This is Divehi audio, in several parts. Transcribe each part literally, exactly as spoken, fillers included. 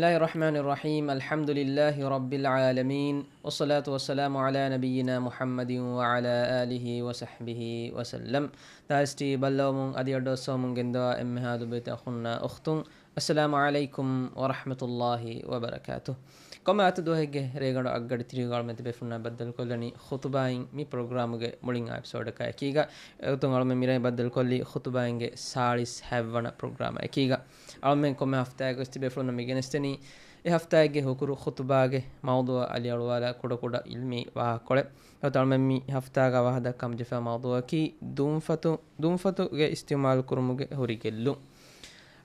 بسم الله الرحمن الرحيم. الحمد لله رب العالمين. والصلاة والسلام على نبينا محمد وعلى آله وصحبه وسلم. ދާއިސް ޓީވީ ބައްލަވަމުން އަދި އަޑުއައްސަވަމުން ގެންދަވާ އެންމެހާ ދުބައިތި އަޚުންނާ އުޚްތުން، އައްސަލާމު ޢަލައިކުމް ވަރަޙްމަތުﷲ ވަބަރަކާތުހު. ކޮންމެ އަތު ދުވަހެއްގެ ރޭގަނޑު އަށްގަޑި ތިރީހުގަ އަޅުމެން ތިބޭފުޅުންނާ ބައްދަލުކޮށްލަނީ ޚުތުބާއިން މި ޕްރޮގްރާމުގެ މުޅިން އެޕިސޯޑަކާ އެކީގަ. އެގޮތުން އަޅުމެން މިރޭ ބައްދަލުކޮށްލީ ޚުތުބާއިންގެ ސާޅީސް ހަތްވަނަ ޕްރޮގްރާމާ އެކީގަ. އަޅުމެން ކޮންމެ ހަފްތާއެއްގަ ވެސް ތިބޭފުޅުންނަށް މި ގެނެސްދެނީ އެ ހަފްތާއެއްގެ ހުކުރު ޚުތުބާގެ މައުޟޫޢަށް އަލިއަޅުވާލާ ކުޑަކުޑަ ޢިލްމީ ވާހަކަކޮޅެއް. އަޅުމެން މި ހަފްތާގަ ވާހަކަދައްކަން ޖެހިފައިވާ މައުޟޫޢަކީ ދުންފަތު، ދުންފަތުގެ އިސްތިޢުމާލު ކުރުމުގެ ހުރި ގެއްލުން.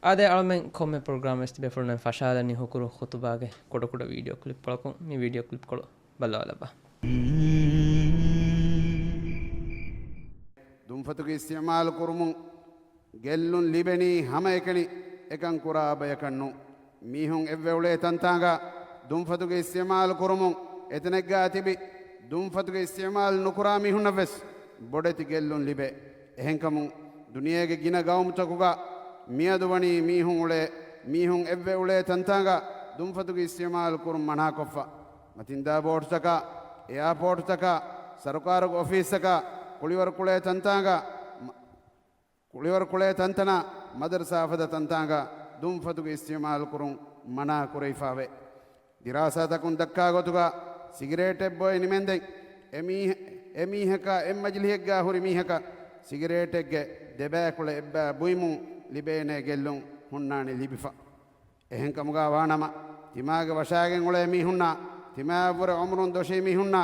އާދެ، އަޅުމެން ކޮންމެ ޕްރޮގްރާމެއް ވެސް ތިބޭފުޅުންނަށް ފަށާލަނީ ހުކުރު ޚުތުބާގެ ކުޑަކުޑަ ވީޑިއޯ ކްލިޕްކޮޅަކުން. މި ވީޑިއޯ ކްލިޕްކޮޅު ބައްލަވާލައްވާ. ދުންފަތުގެ އިސްތިޢުމާލު ކުރުމުން ގެއްލުން ލިބެނީ ހަމައެކަނި އެކަން ކުރާ ބަޔަކަށް ނޫން. މީހުން އެއްވެ އުޅޭ ތަންތާނގަ ދުންފަތުގެ އިސްތިޢުމާލު ކުރުމުން އެތަނެއްގަ ތިބި ދުންފަތުގެ އިސްތިޢުމާލު ނުކުރާ މީހުންނަށް ވެސް ބޮޑެތި ގެއްލުން ލިބޭ. އެހެންކަމުން ދުނިޔޭގެ ގިނަ ގައުމުތަކުގަ މިއަދު ވަނީ މީހުން އުޅޭ، މީހުން އެއްވެ އުޅޭ ތަންތާނގަ ދުންފަތުގެ އިސްތިޢުމާލު ކުރުން މަނާކޮށްފަ. މަތިންދާ ބޯޓުތަކާ، އެއާޕޯޓުތަކާ، ސަރުކާރުގެ އޮފީސްތަކާ، ކުޅިވަރު ކުޅޭ ތަންތާނގަ، މަ-، ކުޅިވަރު ކުޅޭ ތަންތަނާ، މަދަރުސާ ފަދަ ތަންތާނގަ ދުންފަތުގެ އިސްތިޢުމާލު ކުރުން މަނާ ކުރެވިފައިވޭ. ދިރާސާތަކުން ދައްކާ ގޮތުގަ، ސިގިރޭޓެއް ބޮއެ ނިމެންދެން، އެ މީހ-، އެ މީހަކާ އެއް މަޖިލިހެއްގަ ހުރި މީހަކަށް ސިގިރޭޓެއްގެ ދެބައިކުޅަ އެއްބައި ބުއިމުން ލިބޭނޭ ގެއްލުން ހުންނާނެ ލިބިފަ. އެހެންކަމުގަ ވާނަމަ، ތިމާގެ ވަށާގެން އުޅޭ މީހުންނާ، ތިމާއަށްވުރެ އުމުރުން ދޮށީ މީހުންނާ،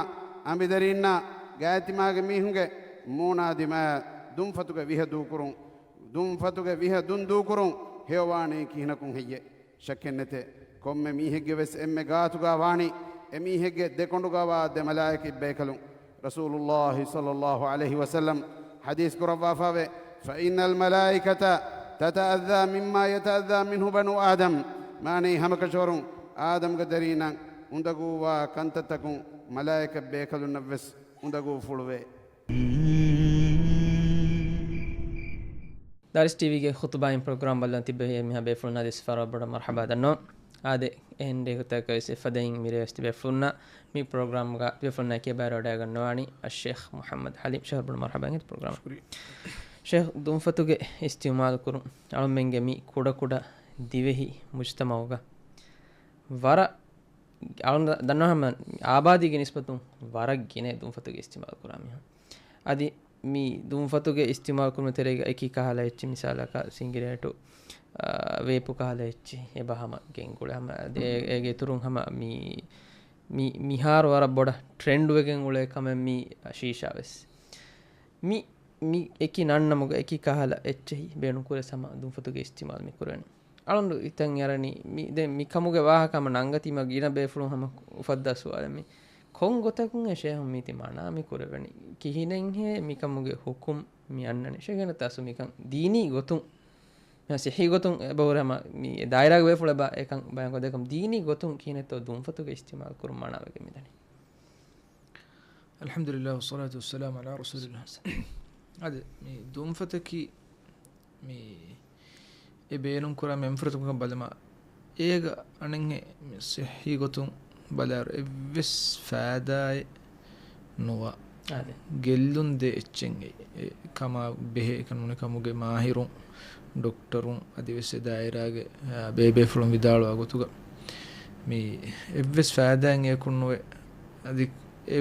އަނބިދަރީންނާ، ގާތްތިމާގެ މީހުންގެ މޫނާ ދިމާއަށް ދުންފަތުގެ ވިހަ ދޫކުރުން، ދުންފަތުގެ ވިހަ ދުން ދޫކުރުން ހެޔޮވާނީ ކިހިނަކުން ހެއްޔޭ؟ ޝައްކެއްނެތޭ، ކޮންމެ މީހެއްގެ ވެސް އެންމެ ގާތުގަ ވާނީ، އެމީހެއްގެ ދެކޮނޑުގަ ވާ ދެ މަލާއިކަތް ބޭކަލުން. ރަސޫލުﷲ ޞައްލަﷲ ޢަލައިހި ވަސައްލަމް ޙަދީޘް ކުރައްވާފަވޭ، فإن الملائكة تتأذى مما يتأذى منه بنو آدم. މާނައީ ހަމަކަށަވަރުން އާދަމްގެ ދަރީންނަށް އުނދަގޫވާ ކަންތައްތަކުން މަލާއިކަތް ބޭކަލުންނަށް ވެސް އުނދަގޫފުޅުވޭ. ދާރިސް ޓީވީގެ ޚުތުބާއިން ޕްރޮގްރާމް ބައްލަވަން ތިއްބެވި އެންމެހާ ބޭފުޅުންނާ ދެއްސިފަ ވަރަށް ބޮޑަށް މަރްޙަބާ ދަންނަވަން. އާދެ، އެހެން ރޭގޮތަކަށް ވެސް އެފަދައިން މިރޭ ވެސް ތިބޭފުޅުންނާ މި ޕްރޮގްރާމްގަ ތިބޭފުޅުންނާ އެކީ ބައިވެރިވަޑައިގަންނަވާނީ އައްޝޭޚް މުޙައްމަދު ޙަލީމް. ޝޭޚް ބޮޑަށް މަރްޙަބާ އިނގޭތޯ ޕްރޮގްރާމް. ޝުކުރިއްޔާ. ޝޭޚް، ދުންފަތުގެ އިސްތިޢުމާލު ކުރުން އަޅުމެންގެ މި ކުޑަކުޑަ ދިވެހި މުޖްތަމަޢުގަ ވަރަށް އަޅުން ދަ-، ދަންނަވާ ހަމަ އާބާދީގެ ނިސްބަތުން ވަރަށް ގިނަ ދުންފަތުގެ އިސްތިޢުމާލު ކުރާ މީހުން. އަދި މި ދުންފަތުގެ އިސްތިޢުމާލު ކުރުމުގެ ތެރޭގަ އެކި ކަހަލަ އެއްޗެއް މިސާލަކަށް ސިނގިރޭޓު، އާ، ވޭޕު ކަހަލަ އެއްޗެއް އެބަ ހަމަ ގެންގުޅޭ ހަމަ އަދި އޭ-، އޭގެ އިތުރުން ހަމަ މި، މި، މިހާރު ވަރަށް ބޮޑަށް ޓްރެންޑް ވެގެން އުޅޭ ކަމެއް މި ޝީޝާ ވެސް. މި، މި އެކި ނަންނަމުގަ އެކި ކަހަލަ އެއްޗެހި ބޭނުންކުރެސް ހަމަ ދުންފަތުގެ އިސްތިޢުމާލު މި ކުރެވެނީ. އަޅުން ހިތަށް އަރަނީ، މި، ދެން މި ކަމުގެ ވާހަކަ ހަމަ ނަންގަތީމަ ގިނަ ބޭފުޅުން ހަމަ އުފައްދާ ސުވާލެއް މީ. ކޮން ގޮތަކުން އެ ޝޭހުން މީތި މަނާ މި ކުރެވެނީ؟ ކިހިނެއްހޭ މިކަމުގެ ޙުކުމް މި އަންނަނީ؟ ޝޭހުން ތާސު މިކަން ދީނީ ގޮތުން، މި ސިއްހީ ގޮތުން އެބަހުރި ހަމަ މި ދާއިރާގެ ބޭފުޅެއް އެކަން ބަޔާންކޮށްދޭކަމަށް ދީނީ ގޮތުން ކިހިނެއްތޯ ދުންފަތުގެ އިސްތިޢުމާލު ކުރުން މަނާވެގެން މިދަނީ؟ الحمد لله والصلاة والسلام على رسول الله. އަދި މި ދުންފަތަކީ މި އެ ބޭނުންކުރާ މެންފުރަތަކުން ބަލަމާ، އޭގަ އަނެއްހެ މި ސިއްހީ ގޮތުން ބަލާއިރު އެއްވެސް ފައިދާއެއް ނުވާ، އާދެ، ގެއްލުން ދޭ އެއްޗެއް އެއީ. އެ ކަމާ ބެހޭ އެކަން ނޫނީ ކަމުގެ މާހިރުން، ޑޮކްޓަރުން އަދިވެސް އެ ދާއިރާގެ، އާ، ބޭބޭފުޅުން ވިދާޅުވާ ގޮތުގަ މި އެއްވެސް ފައިދާއެއް އެޔަކުން ނުވޭ. އަދި އެ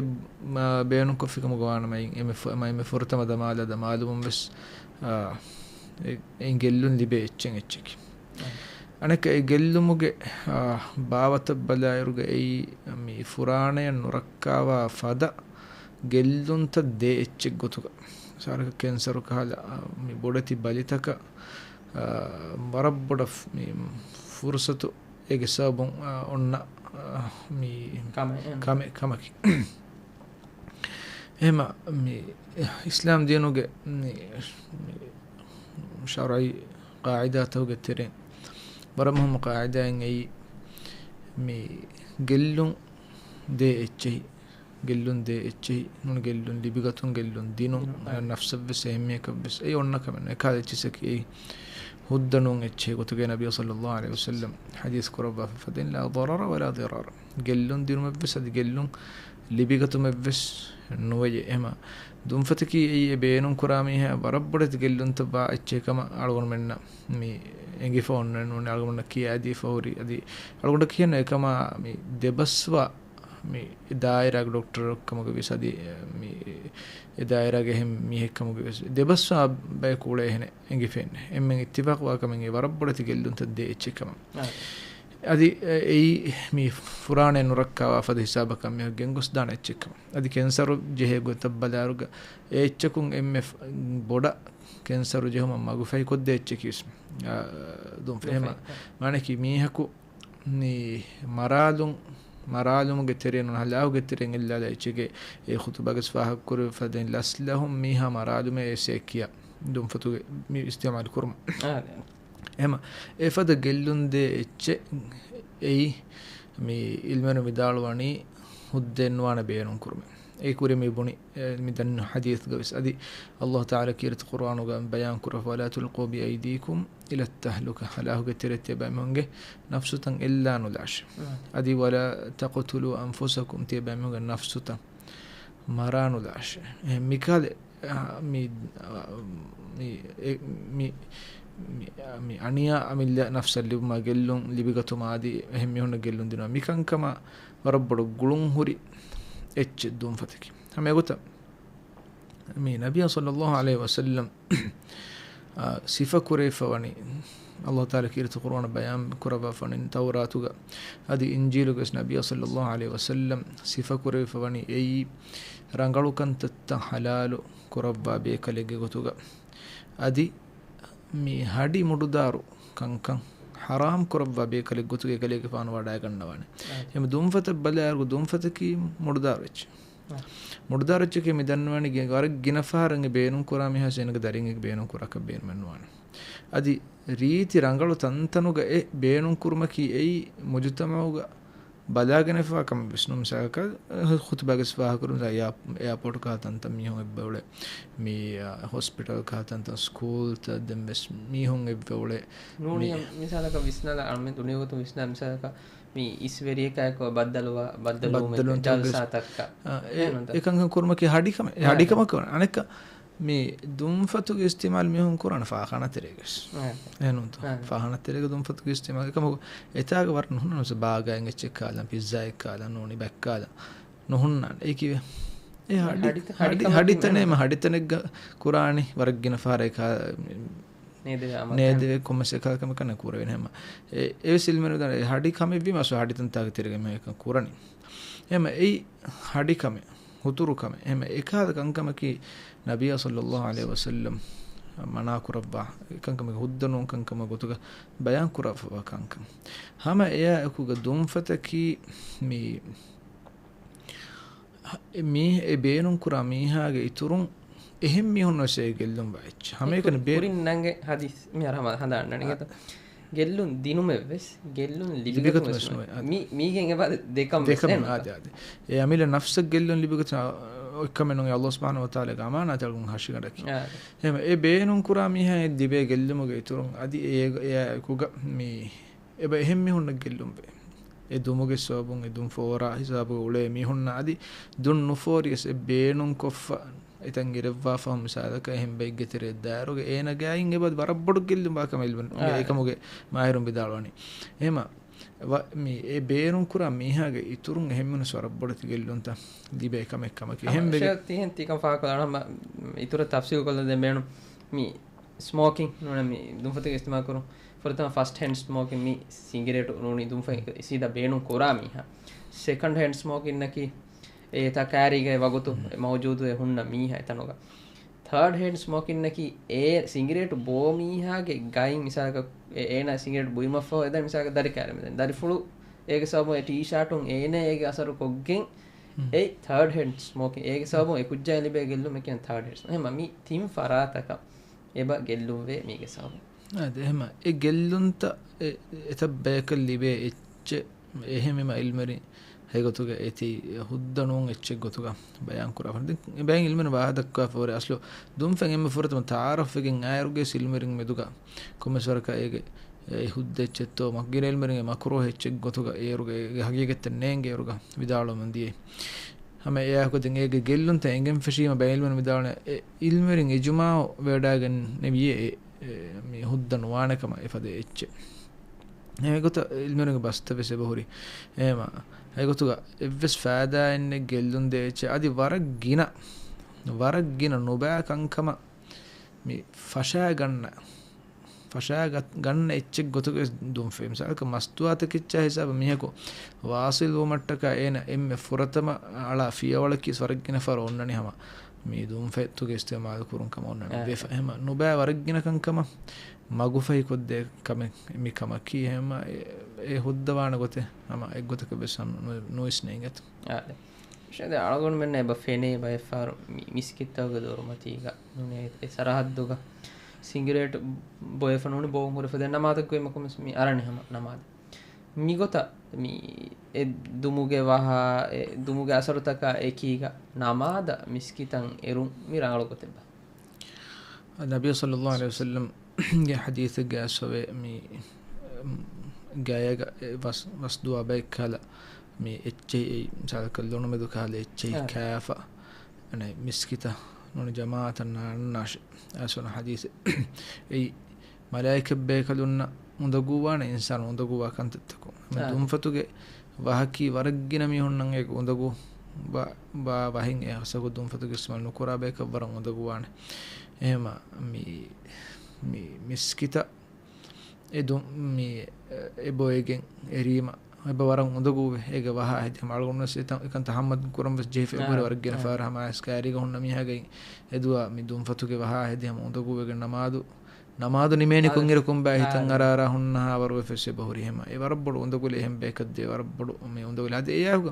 މާ ބޭނުންކޮށްފިކަމުގަ ވާނަމަ އެއިން އެމެ ފު-، އެމަ އެމެ ފުރަތަމަ ދަމާލާ ދަމާލުމުން ވެސް، އާ، އެ-، އެއިން ގެއްލުން ލިބޭ އެއްޗެއް އެއްޗެކި. އަނެއްކާ އެ ގެއްލުމުގެ، އާ، ބާވަތަށް ބަލާއިރުގަ އެއީ މި ފުރާނަޔަށް ނުރައްކާވާ ފަދަ ގެއްލުންތައް ދޭ އެއްޗެއް ގޮތުގަ. މިސާލަކަށް ކެންސަރު ކަހަލަ، އާ، މި ބޮޑެތި ބަލިތަކަށް، އާ، ވަރަށް ބޮޑަށް މި ފުރުސަތު އޭގެ ސަބަބުން، އާ، އޮންނަ، އާ، މި ކަމެއް، އާ، ކަމެއް، ކަމަކީ. އެހެމަ މި އިސްލާމް ދީނުގެ މި، މި ޝަރުޢީ ޤާޢިދާތަކުގެ ތެރެއިން ވަރަށް މުހިއްމު ޤާޢިދާއެއް އެއީ، މި ގެއްލުން ދޭ އެއްޗެހި ގެއްލުން ދޭ އެއްޗެހި ނޫން، ގެއްލުން ލިބިގަތުން ގެއްލުން ދިނުން، ދިނުން، އާ. ނަފްސަށްވެސް އެހެން މީހަކަށްވެސް އެއީ އޮންނަ ކަމެއް ނޫން. އެކާލެއްޗިސަކީ އެއީ ހުއްދަ ނޫން އެއްޗެހި ގޮތުގައި ނަބީ ޞައްލައްލާހު ޢަލައިހި ވަސައްލަމް ޙަދީޘް ކުރައްވާފަ ފަދައިން، "لا ضرر ولا ضرار." ގެއްލުން ދިނުމެއްވެސް އަދި ގެއްލުން ލިބިގަތުމެއްވެސް ނުވެޔޭ. އެހެމަ ދުންފަތަކީ އެއީ އެ ބޭނުން ކުރާ މީހާ ވަރަށް ބޮޑެތި ގެއްލުންތައް ވާ އެއްޗެހި ކަމަށް އަޅުގަނޑުމެންނަށް މި އެނގިފަ އޮންނަ ނޫނީ އަޅުގަނޑަށް ކިޔާދީފަ ހުރި. އަދި އަޅުގަނޑަށް ކިޔަން އެކަމާ މި ދެބަސްވާ މި ދާއިރާގެ ޑޮކްޓަރެއް ކަމުގަ ވިޔަސް އަދި މި އެ ދާއިރާގެ އެހެން މީހެއް ކަމުގަ ވިޔަސް ދެބަސްވާ ބަޔަކު އުޅޭ އެހެނެއް އެނގިފައެއް ނެތް. އެންމެން އިއްތިފާޤުވާ ކަމެއް އެ ވަރަށް ބޮޑެތި ގެއްލުންތައް ދޭ އެއްޗެއް ކަމަށް. އާ. އަދި އެ-، އެއީ މި ފުރާނައެއް ނުރައްކާވާ ފަދަ ހިސާބަކަށް މީހަކު ގެންގޮސްދާނެ އެއްޗެއް ކަމަށް. އަދި ކެންސަރު ޖެހޭ ގޮތަށް ބަލާއިރުގަ އެ އެއްޗަކުން އެންމެ ފަ-، ބޮޑަށް ކެންސަރު ޖެހުމަށް މަގުފަހި ކޮށްދޭ އެއްޗަކީ ވެސް، އާ، ދުންފަތް. އެހެމަ ދުންފަތް. މާނައަކީ މީހަކު މި މަރާލުން، މަރާލުމުގެ ތެރެއިން ނޫން، ހަލާކުގެ ތެރެއިން އެއްލާލާ އެއްޗެކޭ. އެ ޚުތުބާގަސް ފާހަގަކުރެވިފަދައިން ލަސްލަހުން މީހާ މަރާލުމޭ އެސޭ ކިޔާ ދުންފަތުގެ މި އިސްތިޢުމާލު ކުރުމަށް. އާ، ދެން. އެހެމަ އެފަދަ ގެއްލުންދޭ އެއްޗެއް އެއީ މި ޢިލްމުވެރިން ވިދާޅުވަނީ ހުއްދައެއް ނުވާނެ ބޭނުން ކުރުމެއް. އެ ކުރި މި ބުނި، އެ، މި ދަންނަ ޙަދީޘްގަ ވެސް. އަދި ﷲ ތަޢާލާ ކީރިތި ޤުރްއާނުގަ ބަޔާން ކުރައްވާ، "ولا تلقوا بأيديكم إلى التهلكة." ހަލާކުގެ ތެރެއަށް ތިޔަބައިމީހުންގެ ނަފްސުތައް އެއްލާނުލާށޭ. އާ. އަދި "ولا تقتلوا أنفسكم." ތިޔަބައިމީހުންގެ ނަފްސުތައް މަރާނުލާށޭ. އެ މިކަހަލަ އާ، މި، އާ، މި، އެ، މި، މި، އާ، މި އަނިޔާ އަމިއްލަ ނަފްސަށް ލިބުމާ ގެއްލުން ލިބިގަތުމާ އަދި އެހެން މީހުންނަށް ގެއްލުން ދިނުމާ މިކަންކަމާ ވަރަށް ބޮޑަށް ގުޅުން ހުރި އެއްޗެއް ދުންފަތަކީ. ހަމަ އެގޮތަށް މި ނަބިއްޔާ ޞައްލައްލާހު ޢަލައިހި ވަސައްލަމް، އާ، ސިފަކުރެވިފަވަނީ ﷲ ތަޢާލާ ކީރިތި ޤުރްއާނަށް ބަޔާން ކުރައްވާފަވަނީ ތައުރާތުގަ އަދި އިންޖީލުގަވެސް ނަބިއްޔާ ޞައްލައްލާހު ޢަލައިހި ވަސައްލަމް ސިފަކުރެވިފަވަނީ އެއީ ރަނގަޅު ކަންތައްތައް ޙަލާލު ކުރައްވާ ބޭކަލެއްގެ ގޮތުގަ. އަދި މި ހަޑި މުޑުދާރު ކަންކަން ޙަރާމް ކުރައްވާ ބޭކަލެއް ގޮތުގަ އެކަލޭގެފާނު ވަޑައިގަންނަވާނެ. އާ. އެހެން ދުންފަތަށް ބަލާއިރު ދުންފަތަކީ މުޑުދާރު އެއްޗެއް. އާ. މުޑުދާރު އެއްޗެކޭ މި ދަންނަވަނީ ގެ-، ވަރަށް ގިނަ ފަހަރަށް އެ ބޭނުން ކުރާ މީހާ އޭނަގެ ދަރިން އެ ބޭނުން ކުރާކަށް ބޭނުމެއް ނުވާނެ. އަދި ރީތި ރަނގަޅު ތަންތަނުގަ އެ ބޭނުން ކުރުމަކީ އެއީ މުޖުތަމަޢުގަ ބަލާގެނެފާ ކަމެއް ވެސް ނޫން. މިސާލަކަށް، ޚުތުބާގަސް ފާހަގަކުރުން އެއާ-، އެއާޕޯޓް ކަހަލަ ތަންތަން މީހުން އެއްބައުޅޭ. މި، އާ، ހޮސްޕިޓަލް ކަހަލަ ތަންތަން ސްކޫލްތައް ދެން ވެސް މީހުން އެއްބައުޅޭ. ނޫނީ މި މިސާލަކަށް ވިސްނާލާ އަޅުމެން ދުނިޔެ ގޮތުން ވިސްނާ މިސާލަކަށް މި އިސްވެރިޔަކާއެކު ބައްދަލުވާ، ބައްދަލުވުމެއް، ބައްދަލުވުންތައް ވެސް، ޖަލްސާތަކަށް. އާ، އެ، އެހެން ނޫންތަ؟ އެކަންކަން ކުރުމަކީ ހަޑިކަމެއް. އެ އާ. ހަޑިކަމަކަށް ވަން. އަނެއްކާ މި ދުންފަތުގެ އިސްތިޢުމާލު މީހުން ކުރާނެ ފާޚާނާ ތެރޭގަ ވެސް. އާ. އެހެން ނޫންތަ؟ އާ. ފާޚާނާ ތެރޭގަ ދުންފަތުގެ އިސްތިޢުމާލު އެކަމަކު އެތާގަ ވަރަށް ނުހުންނާނެ. މިސާ ބާގާއިން އެއްޗެއް ކާލަން، ޕިއްޒާއެއް ކާލަން، ނޫނީ ބައެއް ކާލަން ނުހުންނާނެ. އެއީ ކީއްވެ؟ އެ ހަޑި-، ހަޑި-، ހަޑި-، ހަޑި-، ހަޑިތަނެއް ހަޑިތަނެއްގަ ކުރާނީ ވަރަށް ގިނަ ފަހަރަށް އެކާ ނޭދެވޭ އަމަލެއް. ނޭދެވޭ ކޮންމެސް އެކަހަލަ ކަމެއް ކަން ކުރެވޭނެ ހަމަ. އެ، އެވެސް އިލްމުވެރިން ވިދާޅުވޭ ހަޑި ކަމެއްވީމަ އަސްލު ހަޑިތަންތާކަށް ތިރިގަ މީހަކަށް ކުރަނީ. އެހެމަ އެއީ ހަޑި ކަމެއް، ހުތުރު ކަމެއް. އެހެމަ އެކަހަލަ ކަންކަމަކީ ނަބިއްޔާ ޞައްލައްލާހު ޢަލައިހި ވަސައްލަމް މަނާ ކުރައްވާ ކަންކަމެއް، ހުއްދަ ނޫން ކަންކަމަށް ގޮތުގަ ބަޔާން ކުރައްވާ ކަންކަން. ހަމަ އެއާ އެކުގަ ދުންފަތަކީ މި މީ-، އެ ބޭނުން ކުރާ މީހާގެ އިތުރުން އެހެން މީހުން ވެސް އެ ގެއްލުން ވާ އެއްޗެއް. ހަމައެކަނި ބޭ-، ކުރިން ނަންގެ ޙަދީޘް މިހާރު ހަމަ ހަނދާން ނަންގެތަ؟ އާ. ގެއްލުން ދިނުމެއްވެސް، ގެއްލުން ލިބިގަތުމެއް ލިބިގަތުމެއް ވެސް ނުވޭ. ނުވޭ. އާ. މީ-، މީގެން އެބަ ދެކަން ދެކަމެއް ވެސް ނުވޭ. އާ، އާދެ، އާދެ. އެ އަމިއްލަ ނަފްސަށް ގެއްލުން ލިބިގަތުމެއް އޮތްކަމެއް ނޫން. ﷲ ސުބްޙާނަހޫ ވަތަޢާލާގެ އަމާނާތެއް އަޅުގަނޑު ހަށިގަނޑަކީ. އާ. އެހެމަ އެ ބޭނުން ކުރާ މީހާ ލިބޭ ގެއްލުމުގެ އިތުރުން އަދި އެ-، އެއާ އެކުގަ މި އެބަ އެހެން މީހުންނަށް ގެއްލުންވޭ. އެ ދުމުގެ ސަބަބުން އެ ދުން ފޯރާ ހިސާބުގަ އުޅޭ މީހުންނަށް އަދި ދުން ނުފޯރިޔަސް އެ ބޭނުންކޮށްފަ އެތަން އިރެއްވާފަ މިސާލަކަށް އެހެން ބައެއްގެ ތެރެއަށް ދާއިރުގަ އޭނަގެ އައިން އެބަ ވަރަށް ބޮޑު ގެއްލުން ވާ ކަމަށް އިލްމު-، އާ. އެކަމުގެ މާހިރުން ވިދާޅުވަނީ. އެހެމަ ވަ-، މި އެ ބޭނުން ކުރާ މީހާގެ އިތުރުން އެހެން މީހުން ވަރަށް ބޮޑެތި ގެއްލުންތައް ލިބޭ ކަމެއް ކަމަކީ. އެހެން ވެގެ ތިހެން ތިކަން ފާހަގަކޮށްލާނަމަ އިތުރަށް ތަފްސީލު ކޮށްލަން ދެން ބޭނުން މި ސްމޯކިން ނޫނީ މި ދުންފަތުގެ އިސްތިމާލް ކުރުން. ފުރަތަމަ ފަސްޓް ހޭންޑް ސްމޯކިން މި ސިނގިރޭޓު ނޫނީ ދުންފަތް ސީދާ ބޭނުން ކުރާ މީހާ. ސެކަންޑް ހޭންޑް ސްމޯކިންއަކީ އެތާ ކާރީގައި ވަގުތު މައުޖޫދުވެ ހުންނަ މީހާ އެތަނުގަ. ތާޑް ހޭންޑް ސްމޯކިންއަކީ އެ ސިނގިރޭޓު ބޯ މީހާގެ ގައިން މިސާލަކަށް އެ-، އޭނާ ސިނގިރޭޓު ބުއިމަށްފަހު އެދަނީ މިސާލަކަށް ދަރިކާރެއް މެދު. ދަރިފުޅު އޭގެ ސަބަބުން އެ ޓީޝާޓުން އޭނަ އޭގެ އަސަރު ކޮށްގެން އެއީ ތާޑް ހޭންޑް ސްމޯކިން. އޭގެ ސަބަބުން އެ ކުއްޖާއަށް ލިބޭ ގެއްލުމެކޭ ތާޑް ހޭންޑް ސްމޯކިން. އެހެން މި ތިން ފަރާތަކަށް އެބަ ގެއްލުންވޭ މީގެ ސަބަބުން. އާދެ، އެހެމަ އެ ގެއްލުންތައް އެ-، އެތައް ބަޔަކަށް ލިބޭ އެއްޗެއް އެހެންވީމަ އިލްމުވެރިން އެގޮތުގަ އޭތި ހުއްދަ ނޫން އެއްޗެއް ގޮތުގަ ބަޔާން ކުރާފަ. ދެން އެބައިން އިލްމުވެރިން ވާހަކަ ދައްކާފަ ހުރި އަސްލު ދުންފަތް އެންމެ ފުރަތަމަ ތަޢާރަފްވެގެން އައިއިރުގައި އިލްމުވެރިން މެދުގަ ކޮންމެސް ވަރަކަށް އޭގެ އެ ހުއްދަ އެއްޗެއްތޯ މަ-، ގިނަ އިލްމުވެރިން އެ މަކްރޫހް އެއްޗެއް ގޮތުގަ އޭރުގަ އޭގެ ހަގީގަތެއް ނޭނގެ އޭރުގަ ވިދާޅުވަމުން ދިޔައީ. ހަމަ އެއާއެކު ދެން އޭގެ ގެއްލުންތައް އެނގެން ފެށީމަ ބައިން އިލްމުވެރިން ވިދާޅުވަނީ އެ އިލްމުވެރިން އިޖުމާޢު ވެވަޑައިގެންނެވިއޭ އެ އެ، މި ހުއްދަ ނުވާނެ ކަމަށް އެފަދަ އެއްޗެއް. އެގޮތަށް އިލްމުވެރިންގެ ބަސްތައް ވެސް އެބަހުރި. އެހެމަ، އެގޮތުގަ އެއްވެސް ފައިދާއެއް ނެތް ގެއްލުން ދޭ އެއްޗެއް. އަދި ވަރަށް ގިނަ، ވަރަށް ގިނަ ނުބައި ކަންކަމަށް މި ފަށާގަންނަ، ފަށާގަ-، ގަންނަ އެއްޗެއް ގޮތުގަ ދުންފަތް. މިސާލަކަށް މަސްތުވާތަކެއްޗާ ހިސާބަށް މީހަކު ވާސިލް ވުމަށްޓަކާ އޭނަ އެންމެ ފުރަތަމަ އަޅާ ފިޔަވަޅަކީ ވަރަށް ގިނަ ފަހަރު އޮންނަނީ ހަމަ މި ދުންފަތުގެ އިސްތިޢުމާލު ކުރުން ކަމަށް އޮންނަނީ. އާ. ވެފަ-، އެހެމަ ނުބައި ވަރަށް ގިނަ ކަންކަމަށް މަގުފަހި ކޮށްދޭ ކަމެއް މި ކަމަކީ. އެހެމަ އެ، އެ ހުއްދަ ވާނެ ގޮތެއް ހަމަ އެއްގޮތަކަށް ވެސް ހަމަ ނު-، ނުވިސްނޭނގެތަ؟ އާ، ދެ. ޝޭދެ އަޅުގަނޑުމެންނަށް އެބަ ފެނޭ ބައެއްފަހަރު މި މިސްކިތްތަކުގެ ދޮރުމަތީގަ ނޫނޭ އެ ސަރަހައްދުގަ ސިނގިރޭޓް ބޮއެފަ ނޫނީ ބޯން ހުރެފަ ދެން ނަމާދަށް ގޮތް މަކުމެސް މި އަރަނީ ހަމަ ނަމާދަށް. މިގޮތަށް މި އެ ދުމުގެ ވަހާ، އެ ދުމުގެ އަސަރުތަކާ އެކީގަ ނަމާދަށް މިސްކިތަށް އެރުން މި ރަނގަޅު ގޮތެއްބާ؟ ނަބީ ޞައްލައްލާހު ޢަލައިހި ވަސައްލަމްގެ ޙަދީޘެއްގައި އައިސްފަވޭ މި، ގަޔަގަ އެ ވަސް، ވަސް ދުވާ ބައެއްކަހަލަ މި އެއްޗެހި އެއީ މިސާލަކަށް ލޮނުމެދު ކަހަލަ އެއްޗެހި އާ. ކާފަ އަނެއް މިސްކިތަށް ނޫނީ ޖަމާޢަތަށް ނާންނާށޭ. އައިސްވަނަ ޙަދީޘެއް. އެއީ މަލާއިކަ ބޭކަލުންނަށް އުނދަގޫވާނެ އިންސާނު އުނދަގޫވާ ކަންތައްތަކުން. އާ. ދުންފަތުގެ ވަހަކީ ވަރަށް ގިނަ މީހުންނަށް އޭގެ އުނދަގޫ ބާ، ބާ ވަހިން އެ ހަސަކު ދުންފަތުގެ އިސްތިޢުމާލު ނުކުރާ ބަޔަކަށް ވަރަށް އުނދަގޫވާނެ. އެހެމަ މި، މި މިސްކިތަށް އެ ދު-، މި އެ ބޮއެގެން އެރީމަ އެބަ ވަރަށް އުނދަގޫވޭ. އޭގެ ވަހާ ހެދި ހަމަ އަޅުގަނޑު ވެސް އެތަން، އެކަން ތަޙައްމަލް ކުރަން ވެސް ޖެހިފަ އެބަހުރި އާ، ވަރަށް ގިނަ އާ. ފަހަރަށް ހަމަ އައިސް ކައިރީގަ ހުންނަ މީހާގައި އެދުވާ މި ދުންފަތުގެ ވަހާ ހެދި ހަމަ އުނދަގޫވެގެން ނަމާދު، ނަމާދު ނިމޭނީ އާ. ކޮންއިރަކުން ބާ ހިތަށް އާ. އަރާ އަރާ ހުންނަ ހާވަރު ވެފަސް އެބަހުރި ހަމަ. އެ ވަރަށް ބޮޑު އުނދަގުލެއް އެހެން ބޭކަށް ދޭ ވަރަށް ބޮޑު މި އުނދަގުލެއް. އަދި އެއާގު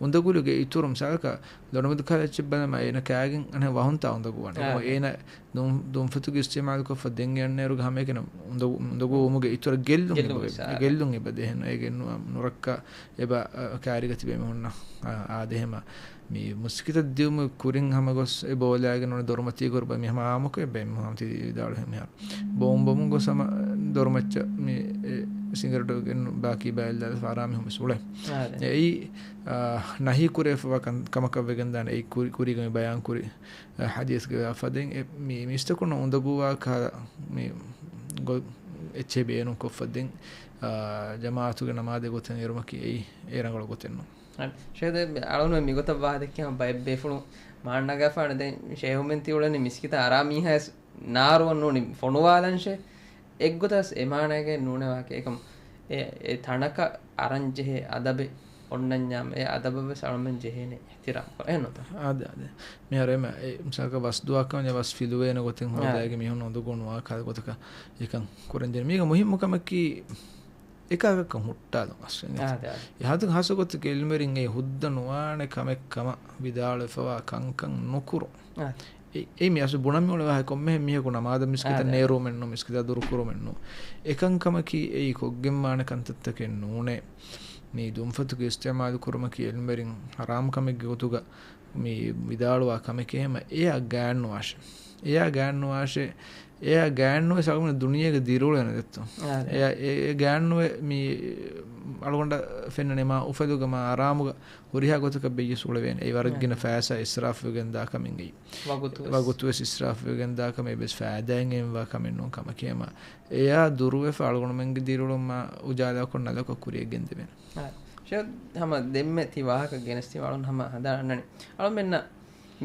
އުނދަގުލުގެ އިތުރު މިސާލަކަށް ލޮނުމެދު ކަހަލަ އެއްޗެއް ބަލަމާ އޭނަ ކާގެން އަނެއް ވަހުންތާ އުނދަގޫވާނެ. އާ. އޭނަ ދުން-، ދުންފަތުގެ އިސްތިޢުމާލުކޮށްފަ ދެން އެއަންނައިރުގަ ހަމައެކަނި އުނދަގޫ، އުނދަގޫވުމުގެ އިތުރަށް ގެއްލުން ގެއްލުން އެބަ، އިސާރަ. ގެއްލުން އެބަ ދޭހެން. އޭގެ ނު-، ނުރައްކާ އެބަ، އަ، ކާރީގަ ތިބޭ މީހުންނަށް، އާ، އާދެ ހަމަ މި މިސްކިތަށް ދިއުމުގެ ކުރިން ހަމަ ގޮސް އެ ބޯލާގެން ނޫނީ ދޮރުމަތީ ގޮތުގަ މި ހަމަ އާއްމުކޮށް އެބަ އެންމެ ހަމަ ތި ވިދާޅުވި މިހާރު. ބޯންބޮމުން ގޮސް ހަމަ ދޮރުމައްޗަށް މި އެ ސިނގަރެޓު ގެންނު ބާކީ ބައެއް ލަދަފަ އަރާ މީހުން ވެސް އުޅޭ. އާދެ. އެއީ، އާ، ނަހީ ކުރެވިފަވާ ކަން-، ކަމަކަށް ވެގެންދާނެ. އެއީ ކުރި-، ކުރީގަ މި ބަޔާން ކުރި، އާ، ޙަދީޘްގެ ފަދައިން އެ މި މީސްތަކުންނަށް އުނދަގޫވާ ކަހަލަ މި ގޮ-، އެއްޗެހި ބޭނުން ކޮށްފަ ދެން، އާ، ޖަމާޢަތުގެ ނަމާދެއް ގޮތެއް އެރުމަކީ އެއީ އެ ރަނގަޅު ގޮތެއް ނޫން. ޝޭޚް ދެ އަޅުން މިގޮތަށް ވާހަކަ ދެއްކި ހަމަ ބައެއް ބޭފުޅުން މާނަ ނަގާފާނެ. ދެން ޝޭޚުމެން ތި އުޅެނީ މިސްކިތަށް އަރާ މީހާ ވެސް ނާރުވަން ނޫނީ ފޮނުވާލަން ޝޭޚް. އެއްގޮތަސް އެ މާނައިގައި ނޫނޭ ވާހަކަ. އެކަމް އެ، އެ ތަނަކަށް އަރަން ޖެހޭ އަދަބެއް އޮންނަންޏާމު، އެ އަދަބަށް ވެސް އަޅުމެން ޖެހޭނެ އިޙްތިރާމް ކުރަން. އެހެންނޫންތަ؟ އާދެ، އާދެ. މިހާރު އެމަ، އެ މިސާލަކަށް ވަސް ދުވާކަމަށް ވަސް ފިލުވޭނެ ގޮތެއް އާ. ހޯދާގެ މީހުން އުނދަގޫ ނުވާ ކަހަލަ ގޮތަކަށް އެކަން ކުރަން ޖެހޭނެ. މީގަ މުހިއްމު ކަމަކީ އެކަކަކަށް ހުއްޓާލުން އަސްލު. އާދެ، އާދެ. އެ ހަދު ހަސަ ގޮތަކަށް އިލްމުވެރިން އެ ހުއްދަ ނުވާނެ ކަމެއް ކަމަށް ވިދާޅުވެފަވާ ކަންކަން ނުކުރުން. އާދެ. އެ، އެ މި އަސްލު ބުނަން މި އުޅޭ ވާހަކަ ކޮންމެހެން މީހަކު ނަމާދަށް މިސްކިތަށް އާދެ. ނޭރުވުމެއް ނޫން، މިސްކިތާ ދުރުކުރުމެއް ނޫން. އެކަންކަމަކީ އެއީ ކޮށްގެންވާނެ ކަންތައްތަކެއް ނޫނޭ. މި ދުންފަތުގެ އިސްތިޢުމާލު ކުރުމަކީ އިލްމުވެރިން ޙަރާމް ކަމެއްގެ ގޮތުގަ މި ވިދާޅުވާ ކަމެކޭ. ހަމަ އެއާ ގާތްނުވާށޭ. އެއާ ގާތްނުވާށޭ. އެއާ ގާތްނުވެސް އަޅުގަނޑު ދުނިޔޭގަ ދިރިއުޅެން ދެއްތޯ. އާދެ. އެއާ، އެ، އެ ގާތްނުވެ މި އަޅުގަނޑަށް ފެންނަނީ މާ އުފަލުގަ މާ އަރާމުގަ ހުރިހާ ގޮތަކަށް ބެއްޔަސް އުޅެވޭނެ. އެއީ ވަރަށް އާ. ގިނަ ފައިސާ އިސްރާފުވެގެން ދާ ކަމެއް އެއީ. ވަގުތު ވެސް. ވަގުތު ވެސް އިސްރާފުވެގެން ދާ ކަމެއް އެއްވެސް ފައިދާއެއް އެއްވާ ކަމެއް ނޫން ކަމަކީ. ހަމަ އެއާ ދުރުވެފަ އަޅުގަނޑުމެންގެ ދިރިއުޅުން މާ އުޖާލާކޮށް ނަލަކޮށް ކުރިއަށް ގެންދެވޭނެ. އާ، ޝޭޚް ހަމަ ދެންމެ ތި ވާހަކަ ގެނެސްދިން އަޅުން ހަމަ ހަނދާން އަންނަނީ. އަޅުމެންނަށް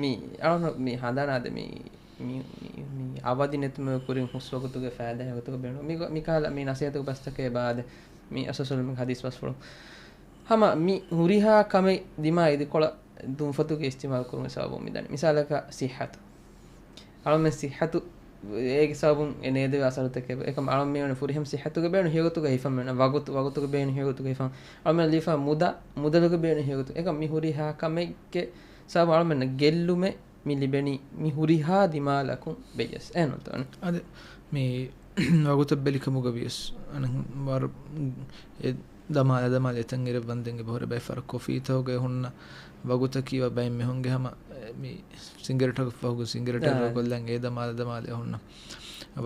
މި، އަޅުން މި ހަނދާން އާދެ މި، މި، މި، މި އަވަދި ނެތުމުގެ ކުރިން ހުސް ވަގުތުގެ ފައިދާ ގޮތުގަ ބޭނުން. މި، މިކަހަލަ މި ނަސޭހަތުގެ ބަސްތަކެއް އެބަ އާދެ. މި އަސްލު މި ޙަދީޘް ބަސްފުޅު. ހަމަ މި ހުރިހާ ކަމެއް ދިމާ އިދިކޮޅަށް ދުންފަތުގެ އިސްތިޢުމާލު ކުރުމުގެ ސަބަބުން މިދަނީ. މިސާލަކަށް ސިއްޙަތު. އަޅުމެން ސިއްޙަތު އޭގެ ސަބަބުން އެ ނޭދެވޭ އަސަރުތަކެއް. އެކަމް އަޅުމެން މިވަނީ ފުރިހަމަ ސިއްޙަތުގެ ބޭނުން ހެޔޮގޮތުގަ ހިފަން މިވަނީ. ވަގުތު، ވަގުތުގެ ބޭނުން ހެޔޮގޮތުގަ ހިފަން. އަޅުމެން ލިބިފަ މުދާ، މުދަލުގެ ބޭނުން ހެޔޮގޮތު. އެކަމް މި ހުރިހާ ކަމެއްގެ ސަބަބުން އަޅުމެންނަށް ގެއްލުމެއް މި ލިބެނީ މި ހުރިހާ ދިމާލަކުން ބެއްޔަސް. އެހެންނޫންތޯ؟ އަދި މި ވަގުތަށް ބެލިކަމުގަ ވިޔަސް، އަނެއް ވަރަށް އެ ދަމާލަ ދަމާލަ އެތަން އިރެއްވަންދެން އެބަހުރި ބައެއް ފަހަރަށް ކޮފީތަކުގައި ހުންނަ ވަގުތަކީ ބައެއް މީހުންގެ ހަމަ މި ސިނގިރޭޓަކަށް ފަހުގަ ސިނގިރޭޓަށް ރަނގަޅުކޮށްލަން އެ ދަމާލަ ދަމާލަ ހުންނަ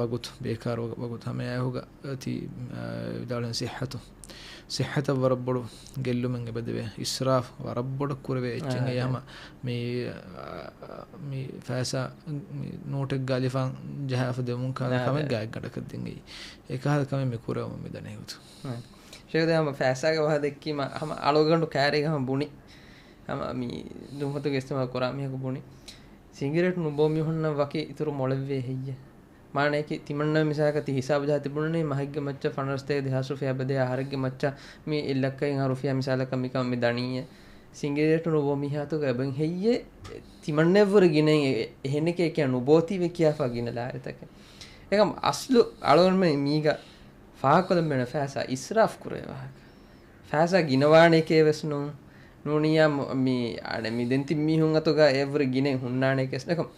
ވަގުތު، ބޭކާރު ވަގުތު ހަމައެއާއެކުގަ ތި، އާ، ވިދާޅުވި ސިއްހަތު، ސިއްހަތަށް ވަރަށް ބޮޑު ގެއްލުމެއް އެބަދެވޭ. އިސްރާފް ވަރަށް ބޮޑަށް ކުރެވޭ އެއްޗެއް. އެއީ ހަމަ މި، އާ، މި ފައިސާ މި ނޯޓެއްގަ އަލިފާން ޖަހާފަ ދެމުން ކާލަ ކަމެއް ގާތްގަނޑަކަށް ދެން އެއީ. އެކަހަލަ ކަމެއް މި ކުރެވުމަށް މި ދަނީ ހުތު. ޝޭޚް ދެ ހަމަ ފައިސާގެ ވާހަކަ ދެއްކީމަ ހަމަ އަޅުގަނޑު ކައިރީގަ ހަމަ ބުނި. ހަމަ މި ދުންފަތުގެ އިސްތިމާލް ކުރާ މީހަކު ބުނި. ސިނގިރޭޓު ނުބޯ މީހުންނަށް ވަކި އިތުރު މޮޅެއްވޭ ހެއްޔެ؟ މާނައަކީ ތިމަންނަ މިސާލަކަށް ތި ހިސާބު ޖަހާ ތިބުނަނީ މަހެއްގެ މައްޗަށް ފަނަރަސްތޭކަ ދެހާސް ރުފިޔާ އެބަދޭ އަހަރެއްގެ މައްޗަށް މި އެއް ލައްކައިން އަހަރު ރުފިޔާ މިސާލަކަށް މިކަމަށް މި ދަނީއޭ. ސިނގިރޭޓު ނުބޯ މީހާތަކަށް އެބަ ހެއްޔޭ ތިމަންނައަށްވުރެ ގިނައިން އެ-، އެހެނެކޭ ކިޔާ ނުބޯތީވެ ކިޔާފަ ގިނަ ލާރިތަކެއް. އެކަމް އަސްލު އަޅުގަނޑުމެން މީގަ ފާހަގަކޮށްލަން ބޭނުން ފައިސާ އިސްރާފް ކުރޭ ވާހަކަ. ފައިސާ ގިނަވާނެކޭ ވެސް ނޫން. ނޫނިއްޔާ މު-، މި، އަނެ، މި ދެން ތިބި މީހުން އަތުގަ އެއަށްވުރެ ގިނައިން ހުންނާނެކޭ ވެސް ނޫން.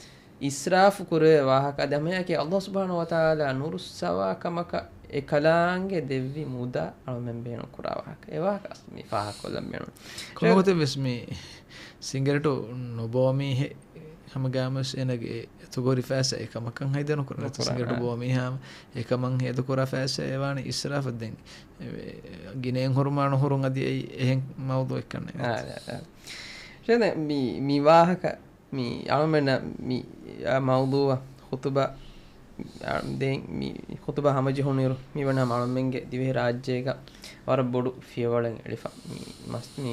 އިސްރާފް ކުރޭ ވާހަކަ އަދި ހަމައެއާއެކީ އައްލާހު ސުބްޙާނަހޫ ވަތަޢާލާ ނުރުއްސަވާ ކަމަކަށް އެކަލާނގެ ދެއްވި މުދާ އަޅުމެން ބޭނުން ކުރާ ވާހަކަ. އެ ވާހަކަ އަސް މި ފާހަގަކޮށްލަން ބޭނުން. ކޮންމެ ގޮތެއް ވެސް މި ސިނގިރޭޓު ނުބޯ މީހެއް ހަމަ ގާމަސް އޭނަގެ އެތުގަ ހުރި ފައިސާ އެކަމަކަށް ހައިދެއް ނުކުރާ. ނުކުރާ، ސިނގިރޭޓު ބޯ މީހާ އެކަމަށް ހޭދަކުރާ ފައިސާ އެވާނެ އިސްރާފަށް ދެން. އެ، ގިނައިން ހުރުމާ ނުހުރުން އަދި އެއީ އެހެން މައުޟޫއެއް ކަންނޭނގެ. އާ، އާ، އާ. ޝޭޚް ދެ މި، މި ވާހަކަ މި އަޅުމެންނަށް މި، އާ، މައުޟޫއަށް ޚުތުބާ، އާ، ދެން މި ޚުތުބާ ހަމަޖެހުނުއިރު މިވަނީ ހަމަ އަޅުމެންގެ ދިވެހި ރާއްޖޭގަ ވަރަށް ބޮޑު ފިޔަވަޅެއް އެޅިފަ. މި މަސް-، މި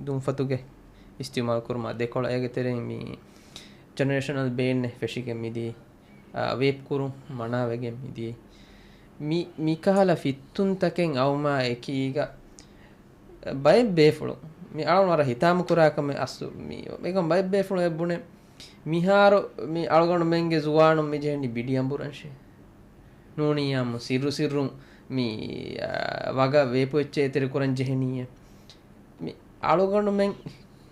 ދުންފަތުގެ އިސްތިޢުމާލު ކުރުމާ ދެކޮޅަށް އޭގެ ތެރެއިން މި ޖެނެރޭޝަނަލް ބޭންއެއް ފެށިގެން މިދިޔައީ. އާ، ވޭޕް ކުރުން މަނާވެގެން މިދިޔައީ. މި، މިކަހަލަ ފިއްތުންތަކެއް އައުމާ އެކީގަ ބައެއް ބޭފުޅުން މި އަޅުން ވަރަށް ހިތާމަ ކުރާ ކަމެއް އަސްލު މި، އެކަމް ބައެއް ބޭފުޅުން އެބުނެ މިހާރު މި އަޅުގަނޑުމެންގެ ޒުވާނުން މި ޖެހެނީ ބިޑި އަނބުރަންށޭ. ނޫނިއްޔާމު ސިއްރު ސިއްރުން މި، އާ، ވަގަށް ވޭޕު އެއްޗެއް އެތެރެ ކުރަން ޖެހެނީއޭ. މި އަޅުގަނޑުމެން،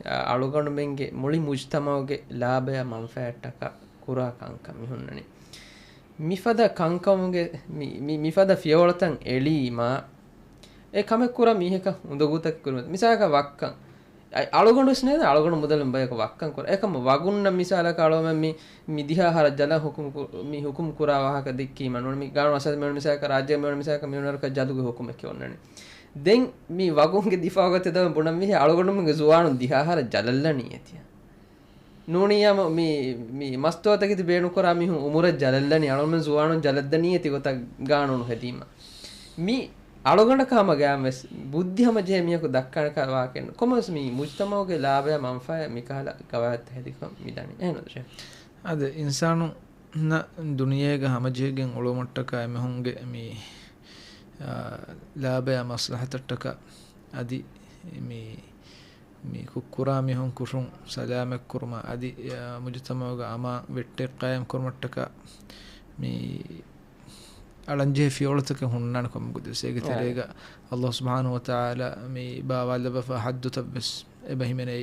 އަ، އަޅުގަނޑުމެންގެ މުޅި މުޖްތަމަޢުގެ ލާބަޔާ މަންފާއަށްޓަކާ ކުރާ ކަންކަން މި ހުންނަނީ. މިފަދަ ކަންކަމުގެ މި، މި، މިފަދަ ފިޔަވަޅުތައް އެޅީމާ، އެ ކަމެއް ކުރާ މީހަކަށް އުނދަގޫތަކެއް ކުރިމަތި. މިސާލަކަށް ވައްކަން. އަ، އަޅުގަނޑު ވެސް ނޭނގެ އަޅުގަނޑު މުދަލުން ބަޔަކު ވައްކަން ކުރާ. އެކަމަ ވަގުންނަށް މިސާލަކަށް އަޅުގަނޑު މި، މި ދިހަ އަހަރަށް ޖަލަށް ހުކުމް ކު-، މި ހުކުމް ކުރާ ވާހަކަ ދެއްކީމަ ނޫން މި ގާނޫނު އަސާސް މި މިސާލަކަށް ރާއްޖޭ މި މިސާލަކަށް މި ނަރަކަ ޖަލުގެ ހުކުމެކޭ އޮންނަނީ. ދެން މި ވަގުންގެ ދިފާޢުގަ ތެދަވަން ބުނަން މީހެއް އަޅުގަނޑުމެންގެ ޒުވާނުން ދިހަ އަހަރަށް ޖަލަށްލަނީ އޭތި. ނޫނިއްޔާމު މި، މި މަސްތުވާތަކެތި ބޭނުންކުރާ މީހުން އުމުރަށް ޖަލަށްލަނީ، އަޅުގަނޑުމެން ޒުވާނުން ޖަލަށްދަނީ އޭތި ގޮތަށް ގާނޫނު ހެދީމަ. މި އަޅުގަނޑަކަށް ހަމަ ގާން ވެސް ބުއްދި ހަމަޖެހޭ މީހަކު ދައްކާނެކަން ވާހަކައެއް ނޫން. ކޮންމެވެސް މި މުޖްތަމަޢުގެ ލާބަޔާ މަންފާއަށް މިކަހަލަ ގަވާއިދުތައް ހެދިފަ މިދަނީ. އެހެންނު ޝޭޚް؟ އަދި އިންސާނުންނަށް ދުނިޔޭގަ ހަމަޖެހިގެން އުޅުމަށްޓަކާ އެމީހުންގެ މި، އާ، ލާބަޔާ މަސްލަހަތަށްޓަކާ އަދި މި، މި ކުށްކުރާ މީހުން ކުށުން ސަލާމަތްކުރުމަށް އަދި، އާ، މުޖުތަމަޢުގަ އަމާން ވެއްޓެއް ޤާއިމްކުރުމަށްޓަކާ މި އަޅަންޖެހޭ ފިޔަވަޅުތަކެއް ހުންނާނެ ކޮންމެ ގޮތެއް. އޭގެ ތެރޭގަ އައްލާހު ސުބްޙާނަހޫ ވަތަޢާލާ މި ބާވާލައްވާފަ ޙައްދުތައް ވެސް އެބަ ހިމެނޭ.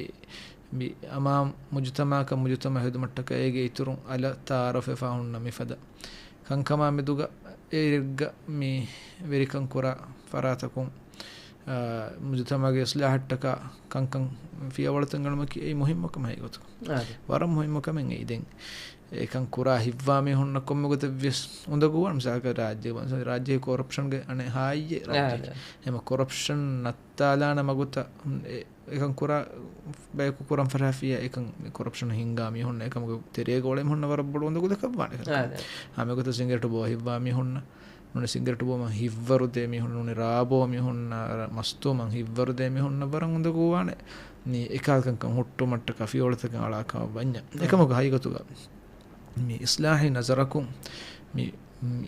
މި އަމާން މުޖުތަމަޢަކަށް މުޖުތަމަޢަށް ހެދުމަށްޓަކާ އޭގެ އިތުރުން އަލަށް ތަޢާރަފްވެފަ ހުންނަ މިފަދަ ކަންކަމާ މެދުގަ އޭރެއްގަ މި ވެރިކަން ކުރާ ފަރާތަކުން، އާ، މުޖުތަމަޢުގެ އިޞްލާޙަށްޓަކާ ކަންކަން ފިޔަވަޅުތައް އަޅުމަކީ އެއީ މުހިއްމު ކަމެއް ހަގީގަތުގަ. އާ. ވަރަށް މުހިއްމު ކަމެއް އެއީ. ދެން އެކަން ކުރާ ހިތްވާ މީހުންނަށް ކޮންމެ ގޮތެއް ވިޔަސް އުނދަގޫވާން. މިސާލަކަށް ރާއްޖޭގަ، މިސާލަކަށް ރާއްޖޭ ކޮރަޕްޝަންގެ އަނެއް ހާއްޔެއް ރާއްޖޭ. އާ. އެމަ ކޮރަޕްޝަން ނައްތާލާނެ މަގުތައް އެ އެކަން ކުރާ ބަޔަކު ކުރަން ފަށާފިއްޔާ އެކަން މި ކޮރަޕްޝަން ހިންގާ މީހުންނަށް އެކަމުގެ ތެރޭގަ އުޅޭ މީހުންނަށް ވަރަށް ބޮޑު އުނދަގުލަކަށް ވާނެ ކަންކަން. އާ، އާ. ހަމައެގޮތަށް ސިނގިރޭޓު ބޯ ހިތްވާ މީހުންނަށް، ނޫނީ ސިނގިރޭޓު ބޯމަށް ހިތްވަރު ދޭ މީހުން، ނޫނީ ރާ ބޯ މީހުންނަށް، ރަ-، މަސްތުވުމަށް ހިތްވަރު ދޭ މީހުންނަށް ވަރަށް އުނދަގޫ ވާނެ. މި އެކަހަލަ ކަންކަން ހުއްޓުމަށްޓަކާ ފިޔަވަޅުތަކެއް އަޅާކަމަށް ވަންޏާ. އާ. އެކަމަކު ހަގީގަތުގަ މި އިޞްލާޙީ ނަޒަރަކުން މި، މި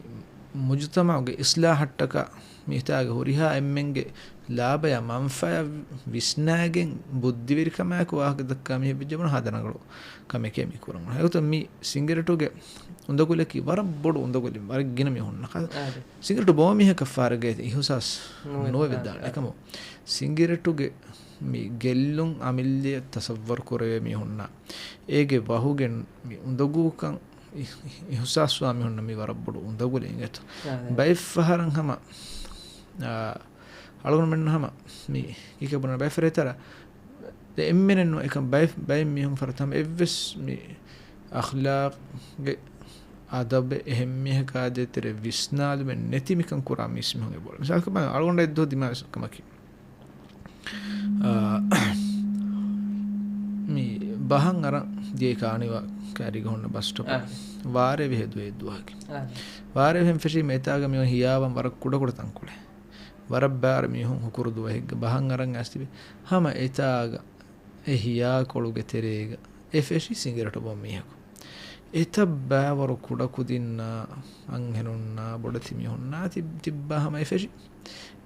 މުޖުތަމަޢުގެ އިޞްލާޙަށްޓަކާ މި ހިތާގެ ހުރިހާ އެންމެންގެ ލާބަޔާ މަންފާއަށް ވިސްނާގެން ބުއްދިވެރިކަމާއެކު ވާހަކަ ދައްކާ މީހެއް ވެއްޖެ ބުނާ ހާދަ ރަނގަޅު ކަމެކޭ މި ކުރަން އޮންނަ. އެގޮތަށް މި ސިނގިރޭޓުގެ އުނދަގުލަކީ ވަރަށް ބޮޑު އުނދަގުލެއް ވަރަށް ގިނަ މީހުންނަށް. އާދެ. ސިނގިރޭޓު ބޯ މީހަކަށް ފާރަގައި އިހުސާސް ނުވެ-، ނުވެވިދާނެ. އާ، އާ. އެކަމު ސިނގިރޭޓުގެ މި ގެއްލުން އަމިއްލައަށް ތަޞައްވަރު ކުރެވޭ މީހުންނަށް އޭގެ ވަހުގެ މި އުނދަގޫކަން އި-، އި-، އިހުސާސްވާ މީހުންނަށް މި ވަރަށް ބޮޑު އުނދަގުލެއް އިނގޭތޯ. އާ، އާ. ބައެއްފަހަރަށް ހަމަ، އާ، އަޅުގަނޑުމެން ހަމަ މި ކީކޭ ބުނާ ބައެއް ފަރާތްތަރަ އެންމެނެއް ނޫން އެކަން ބައެއް، ބައެއް މީހުން ފަރަތަމަ އެއްވެސް މި އަޚްލާޤްގެ އަދަބެއް އެހެން މީހަކާ ދޭތެރޭ ވިސްނާލުމެއް ނެތި މިކަން ކުރާ މީސްމީހުން އެބައޮތް. މިސާލަކަށް ބަލަން، އަޅުގަނޑަށް އެއްދުވަހު ދިމާވި ކަމަކީ، އާ، މި ބަހަށް އަރަން ދިޔައީ ކާނިވާ ކައިރީގަ ހުންނަ ބަސް ސްޓޮޕަށް. އާ. ވާރޭ ވިހެދު އެއްދުވަހަކީ. އާ. ވާރޭ ވިހެން ފެށީމަ އެތާގަ މިއޮތް ހިޔާވަން ވަރަށް ކުޑަކުޑަ ތަންކޮޅެއް. ވަރަށް ބާރަ މީހުން ހުކުރު ދުވަހެއްގަ ބަހަށް އަރަން އައިސް ތިބި. ހަމަ އެތާގަ އެ ހިޔާކޮޅުގެ ތެރޭގަ އެ ފެށި ސިނގިރޭޓު ބޯ މީހަކު. އެތައް ބައިވަރު ކުޑަކުދިންނާ، އަންހެނުންނާ، ބޮޑެތި މީހުންނާ ތި-، ތިއްބާ ހަމަ އެ ފެށި.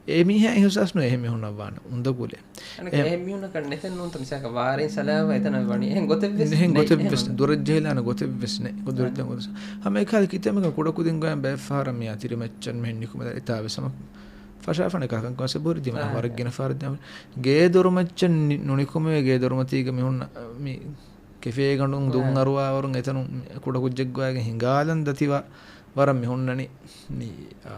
އެ މީހާ އިހުސާސް ނުވޭ އެހެން މީހުންނަށް ވާނެ އުނދަގުލެއް. އަނެއް އެ އެހެން މީހުންނަކަށް ނެތެއް ނޫންތަ މިސާލަކަށް ވާރޭން ސަލާވާ އެތަނަށް ވަނީ. އެހެން ގޮތެއް ވެސް އެހެން ނެތް ގޮތެއް ވެސް އެހެން. ދުރަށް ޖެހިލާނެ ގޮތެއް ވެސް ނެތް. ދުރަށް ޖެހިލާނެ ގޮތެއް. ހަމަ އެކަހަލަ ކިތަންމެ ކުޑަކުދިން ގޮޔަށް ބައެއް ފަހަރަށް މި އަތިރިމައްޗަށް މިހެން ނިކުމެދާ އެތާ ވެސް ހަމަ ފަށާފަނެ ކަކަން ކޮންސެ ބުރި ދިމާ އާ. ވަރަށް ގިނަ ފަހަރަށް ދިމާ. ގޭ ދޮރުމައްޗަށް ނި-، ނުނިކުމެވޭ ގޭ ދޮރުމަތީގަ މި ހުންނަ، މި ކެފޭގަނޑުން ދުން އާ. އަރުވާވަރުން އެތަނުން ކުޑަކުއްޖެއްގޮޔާގެން ހިނގާލަން ދަތިވާ ވަރަށް މި ހުންނަނީ މި، އާ،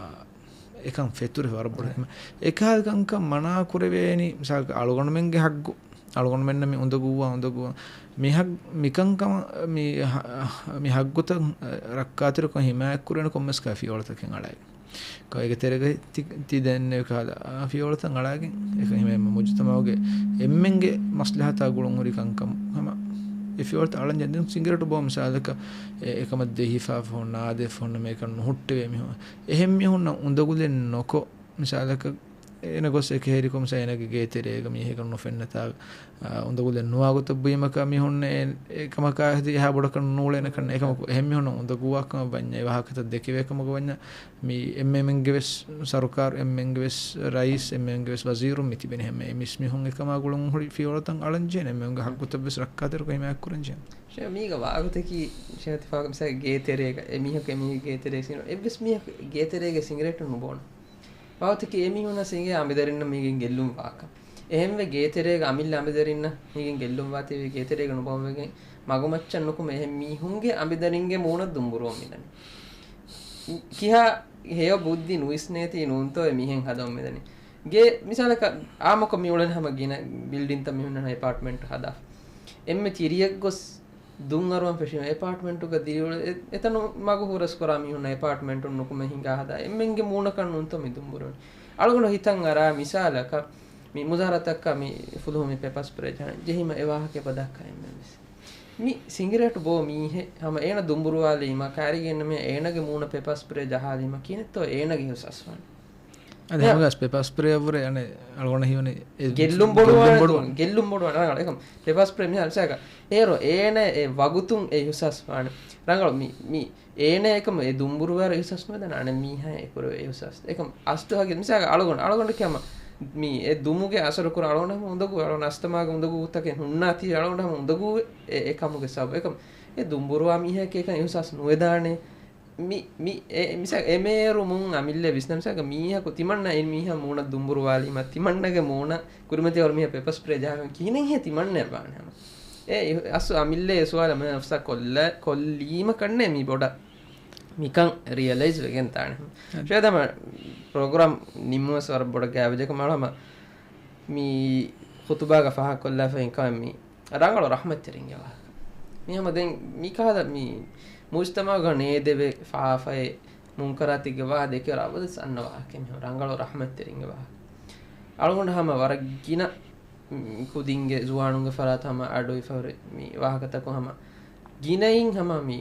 އެކަން ފެތުރި ވަރަށް ބޮޑަށް. އެކަހަލަ ކަންކަން މަނާ ކުރެވޭނީ، މިސާލަކަށް އަޅުގަނޑުމެންގެ ހައްގު، އަޅުގަނޑުމެންނަށް މި އުނދަގޫވާ، އުނދަގޫވާ، މި ހައް-، މިކަންކަމަށް މި ހަ-، މި ހައްގުތައް ރައްކާތެރިކޮށް ހިމާޔަތްކުރޭނެ ކޮންމެސް ކަހަލަ ފިޔަވަޅުތަކެއް އަޅައިގެން. އޭގެ ތެރޭގަ ތި-، ތި ދެންނެވި ކަހަލަ، އާ، ފިޔަވަޅުތައް އަޅާގެން، އެކަން ހިމޭން މުޖުތަމަޢުގެ އެންމެންގެ މަސްލަހަތާ ގުޅުން ހުރި ކަންކަމަށް ހަމަ އެ ފިޔަވަޅުތައް އަޅަން ޖެހޭ. ދެން ސިނގިރޭޓު ބޯ މިސާލަކަށް އެ-، އެކަމަށް ދެ ހިފާފަ ހުންނަ، އާދެފަ ހުންނަ މިކަން ނުހުއްޓެވޭ މީހުން. އެހެން މީހުންނަށް އުނދަގުލެއް ނުކޮށް، މިސާލަކަށް އޭނަ ގޮސް އެކަހެރިކޮށް މިސާ އޭނަގެ ގޭތެރޭގަ މީހެއް ނުފެންނަތާ، އާ، އުނދަގުލެއް ނުވާ ގޮތަށް ބުއިމަކާ މީހުންނެއް އެ-، އެކަމަކާ ހެދި އެހާ ބޮޑަކަށް ނޫޅޭނެ ކަން. އެކަމަކު އެހެން މީހުންނަށް އުނދަގޫވާ ކަމަށް ވަންޏާ، އެ ވާހަކަތައް ދެކެވޭ ކަމަކަށް ވަންޏާ، މި އެންމެންގެ ވެސް ސަރުކާރު، އެންމެންގެ ވެސް ރައީސް، އެންމެންގެ ވެސް ވަޒީރުން މި ތިބެނީ ހަމަ އެ މީސްމީހުން އެކަމާ ގުޅުން ހުރި ފިޔަވަޅުތައް އަޅަން ޖެހޭނެ، އެންމެންގެ ހައްގުތައް ވެސް ރައްކާތެރިކޮށް ހިމާޔަތްކުރަން ޖެހޭނެ. ޝޭ، މީގަ ވާގޮތަކީ، ޝޭ، ތިފާގަ މިސާލަކަށް ގޭތެރޭގަ އެ މީހަކު އެ މީހެއް ގޭތެރޭ ސިނގ-، އެއްވެސް މީހަކު ގޭތެރޭގަ ސިނގިރޭޓު ނުބޯނެ. ވާގޮތަކީ އެ މީހުންނަށް ސިނގޭ އަނބިދަރިންނަށް މީގެން ގެއްލުން ވާކަން. އެހެންވެ ގޭތެރޭގަ އަމިއްލަ އަނބިދަރިންނަށް މީގެން ގެއްލުން ވާތީވެ ގޭތެރޭގަ ނުބޮންވެގެން މަގުމައްޗަށް ނުކުމެ އެހެން މީހުންގެ އަނބިދަރިންގެ މޫނަށް ދުނބުރުވަން މިދަނީ. ކިހާ ހެޔޮ ބުއްދި ނުވިސްނޭތީ ނޫންތޯ އެ މީހެއް ހަދަން މިދަނީ. ގޭ މިސާލަކަށް އާއްމުކޮށް މި އުޅެން ހަމަ ގިނަ ބިލްޑިންތައް މި ހުންނަން އެޕާޓްމަންޓް ހަދާ. އެންމެ ތިރިއަށް ގޮސް ދުން އަރުވަން ފެށީމަ އެޕާޓްމަންޓުގަ ދިރިއުޅެ-، އެ-، އެތަނު މަގު ހުރަސްކުރާ މީހުންނަށް އެޕާޓްމަންޓުން ނުކުމެ ހިނގާ ހަދާ އެންމެންގެ މޫނަކަށް ނޫންތޯ މި ދުނބުރުވަނީ. އަޅުގަނޑު ހިތަށް އަރާ މިސާލަކަށް މި މުޒާހަރާތަކަށް މި ފުލުހުން މި ޕެޕަ ސްޕްރޭ ޖަހަން ޖެހީމަ އެ ވާހަކަ ދައްކާ އެންމެންވެސް. މި ސިނގިރޭޓު ބޯ މީހެއް ހަމަ އޭނަ ދުނބުރުވާލީމަ ކައިރިގެންނަމޭ އޭނަގެ މޫނަށް ޕެޕަ ސްޕްރޭ ޖަހާލީމަ ކިހިނެއްތޯ އޭނަގެ އިހުސާސް ވާނެ. އަދި ހަމަގަސް ޕެޕަ ސްޕްރޭއަށްވުރެ އަނެއް އަޅުގަނޑަށް ހީވަނީ އެ ގެއްލުން ބޮޑުވާނެ ގެއްލުން ބޮޑު-، ގެއްލުން ބޮޑުވާނެ. ރަނގަޅު. އެކަމް ޕެޕަ ސްޕްރޭ މިހާރު މިސާލަކަށް އޭރު އޭނަ އެ ވަގުތުން އެ އިހުސާސް ވާނެ. ރަނގަޅު މި، މި އޭނަ އެކަމް އެ ދުނބުރުވާރު އިހުސާސް ނުވެދާނެ އަނެއް މީހާ އެ ކުރެވޭ އިހުސާސް. އެކަމް އަސްލު ހަގީ މިސާލަކަށް އަޅުގަނޑު، އަޅުގަނޑަކީ ހަމަ މި އެ ދުމުގެ އަސަރު ކުރާ އަޅުގަނޑު ހަމަ އުނދަގޫ އަޅުގަނޑު ހަމަ އުނދަގޫ ތަކެއް ހުންނާތީ އަޅުގަނޑު ހަމަ އުނދަގޫ އެ، އެ ކަމުގެ ސަބަބު. އެކަމް އެ ދުނބުރުވާ މީހަކީ އެކަން އިހުސާސް ނުވެދާނެ. މި، މި، އެ، މިސާ، އެމޭރު މުން އަމިއްލަ ވިސްނަ، މިސާގަ މީހަކު ތިމަންނަ އިން މީހާ މޫނަށް ދުނބުރުވާލީމަ، ތިމަންނަގެ މޫނަށް ކުރިމަތިވަރު މީހާ ޕެޕަ ސްޕްރޭ ޖަހާ ކިހިނެއްހޭ ތިމަންނަ ވާނެ ހަމަ. އެ އަސް އަމިއްލަ އެ ސުވާލަށް މަ އަފްސާ ކޮށްލަ، ކޮށްލީމަ ކަންނޭ މި ބޮޑަށް މިކަން ރިއަލައިޒް ވެގެން ތާނެ. ޝޭދަމަ ޕްރޮގްރާމް ނިމުވެސް ވަރަށް ބޮޑަށް ގާތްވެއްޖެ ކަމަށް ހަމަ މި ޚުތުބާގަ ފާހަގަކޮށްލާފަ އިންކަމެއް މި ރަނގަޅު ރަޙްމަތްތެރިންގެ ވާހަކަ. މި ހަމަ ދެން މިކަހަލަ މި މުޖްތަމަޢުގަ ނޭދެވޭ ފާފައެއް މުންކަރާތެއްގެ ވާހަކަ ދެކެވަރު އަބަދުވެސް އަންނަ ވާހަކަ މި ރަނގަޅު ރަޙްމަތްތެރިންގެ ވާހަކަ. އަޅުގަނޑު ހަމަ ވަރަށް ގިނަ މި ކުދިންގެ ޒުވާނުންގެ ފަރާތަށް ހަމަ އަޑުއިފަވަރެ މި ވާހަކަތަކުން ހަމަ ގިނައިން ހަމަ މި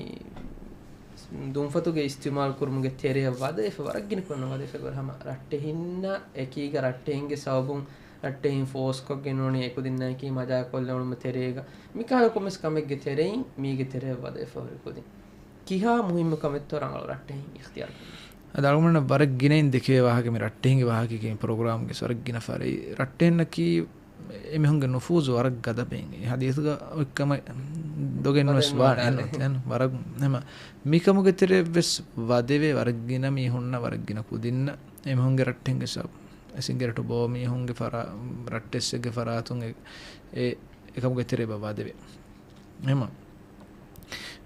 ދުންފަތުގެ އިސްތިޢުމާލު ކުރުމުގެ ތެރެއަށް ވަދެފަ ވަރަށް ގިނަ ކުދިންނަށް ވަދެފަ ގޮތް ހަމަ ރައްޓެހިންނަށް އެކީގަ ރައްޓެހިންގެ ސަބަބުން ރައްޓެހިން ފޯސްކޮށްގެން ނޫނީ އެކުދިންނާއެކީ މަޖާކޮށްލެވުނުމު ތެރޭގަ މިކަހަލަ ކޮންމެސް ކަމެއްގެ ތެރެއިން މީގެ ތެރެއަށް ވަދެފަ ހުރި ކުދިން. ކިހާ މުހިއްމު ކަމެއްތޯ ރަނގަޅު ރައްޓެހިން އިޚްތިޔާރު ކުރުން. އަދި އަޅުގަނޑަށް ވަރަށް ގިނައިން ދެކެވޭ ވާހަކަ މި ރައްޓެހިންގެ ވާހަކައަކީ މި ޕްރޮގްރާމްގެ ވަރަށް ގިނަ ފަހަރަށް ރައްޓެހިންނަކީ އެމީހުންގެ ނުފޫޒު ވަރަށް ގަދަ ބޭން. އެ ހަދީސްގަ އޮތްކަމެއް ދޮގެއްނުވެސް ވާނެ. އެހެން ވަރަށް ހަމަ މިކަމުގެ ތެރެއަށްވެސް ވަދެވޭ ވަރަށް ގިނަ މީހުންނަށް ވަރަށް ގިނަ ކުދިންނަށް އެމީހުންގެ ރައްޓެހިންގެ ސަބަބުން އެ ސިނގިރޭޓު ބޯ މީހުންގެ ފަރާ-، ރައްޓެއްސެއްގެ ފަރާތުން އެ، އެ، އެކަމުގެ ތެރެއަށް ވަދެވޭ. އެހެމަ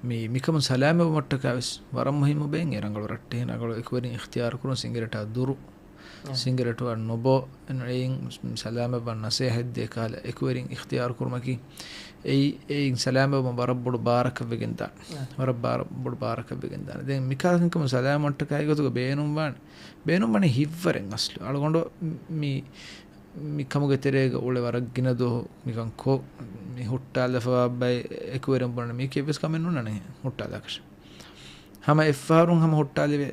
މި، މިކަމުން ސަލާމަތްވުމަށްޓަކާވެސް ވަރަށް މުހިއްމު ބޭން އެ ރަނގަޅު ރައްޓެހިން ރަނގަޅު އެކުވެރިން އިޚްތިޔާރު ކުރުން ސިނގިރޭޓާ ދުރު. ސިނގިރޭޓު ނުބޯ، އެއިން ސަލާމަތްވާން ނަސޭހަތް ދޭ ކަހަލަ އެކުވެރިން އިޚްތިޔާރު ކުރުމަކީ، އެއީ، އެއިން ސަލާމަތްވުމަށް ވަރަށް ބޮޑު ބާރަކަށް ވެގެން ދާނެ. ވަރަށް ބާރަ-، ބޮޑު ބާރަކަށް ވެގެން ދާނެ. ދެން މިކަހަލަ ކަންކަމުން ސަލާމަތް ކަހަލަ ގޮތުގަ ބޭނުންވާނެ. ބޭނުންވަނީ ހިތްވަރެއް އަސްލު. އަޅުގަނޑު މި، މި ކަމުގެ ތެރޭގަ އުޅެ ވަރަށް ގިނަ ދުވަހު މިކަން ކޮށް، މި ހުއްޓާލަފަވާ ބައެއް އެކުވެރިން ބުނަނީ މީކީ އެއްވެސް ކަމެއް ނޫން ނަން ހުއްޓާލާކަށެއް. ހަމަ އެއްފަހަރުން ހަމަ ހުއްޓާލެވޭ.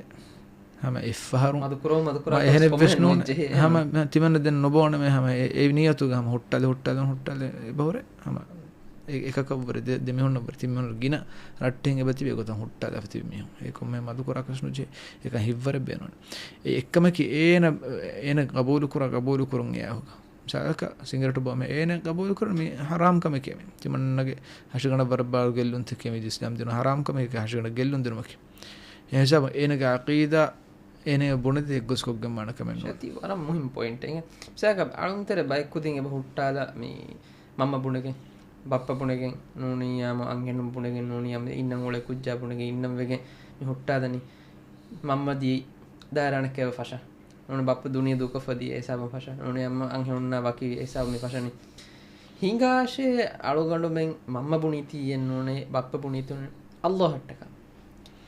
ހަމަ އެއްފަހަރު މަދުކުރަމުން މަދުކުރާ މަ ކަސް އެހެނެއް ވެސް ކޮމެއް ނޫން ނުޖެހޭ. ހަމަ ތިމަންނަ ދެން ނުބޯނަމޭ ހަމަ އެ، އެ ނިޔަތުގަ ހަމަ ހުއްޓާލެ ހުއްޓާލެ ހުއްޓާލެ އެބަހުރެ ހަމަ އެ، އެކަކަށްވުރެ ދެ، ދެމިހުންނަށްވުރެ ތިމިހުން ގިނަ ރައްޓެހިން އެބަ ތިބި އެގޮތަށް ހުއްޓާލާފަ ތިބި މީހުން. އެ ކޮންމެ މަދުކުރާ ކަސް ނުޖެހޭ. އެކަން ހިތްވަރެއް ބޭނުން. އެ އެއްކަމަކީ އޭނަ، އޭނަ ގަބޫލުކުރާ، ގަބޫލުކުރުން އެއާހުގަ. މިސާލަކަށް ސިނގިރޭޓު ބޯމެ އޭނަ ގަބޫލުކުރަން މި ހަރާމް ކަމެކޭ މި. ތިމަންނަގެ ހަށިގަނޑަށް ވަރަށް ބާރު ގެއްލުންތަކޭ މި އިސްލާމް ދީނު ހަރާމް ކަމެކޭ ހަށިގަނޑަށް ގެއްލުން ދިނުމަކީ. އެހިސާބު އޭނަގެ އަޤީދާ އޭނަ ބުނެދޭ އެއްގޮސްކޮށްގެން ވާނެ ކަމެއް ނޫން. ތި ވަރަށް މުހިންމު ޕޮއިންޓެއް. މިސާލަކަށް އަޅުންތެރެ ބައެއް ކުދިން އެބަ ހުއްޓާލާ މި މަންމަ ބުނެގެން، ބައްޕަ ބުނެގެން ނޫނިއްޔާމު އަންހެނުން ބުނެގެން ނޫނިއްޔާމު އިންނަން އުޅޭ ކުއްޖާ ބުނެގެން އިންނަން ވެގެން މި ހުއްޓާލަނީ. މަންމަ ދިޔައީ ދާއިރާނެކޭ ފަށަ. ނޫނީ ބައްޕަ ދުނިޔެ ދޫކޮށްފަ ދިޔަ ހިސާބުން ފަށަ. ނޫނީ އަންހެނުންނާ ވަކި ހިސާބު މި ފަށަނީ. ހިނގާށޭ އަޅުގަނޑުމެން މަންމަ ބުނީތީއެއް ނޫނޭ، ބައްޕަ ބުނީތުން އައްލާހަށްޓަކާ.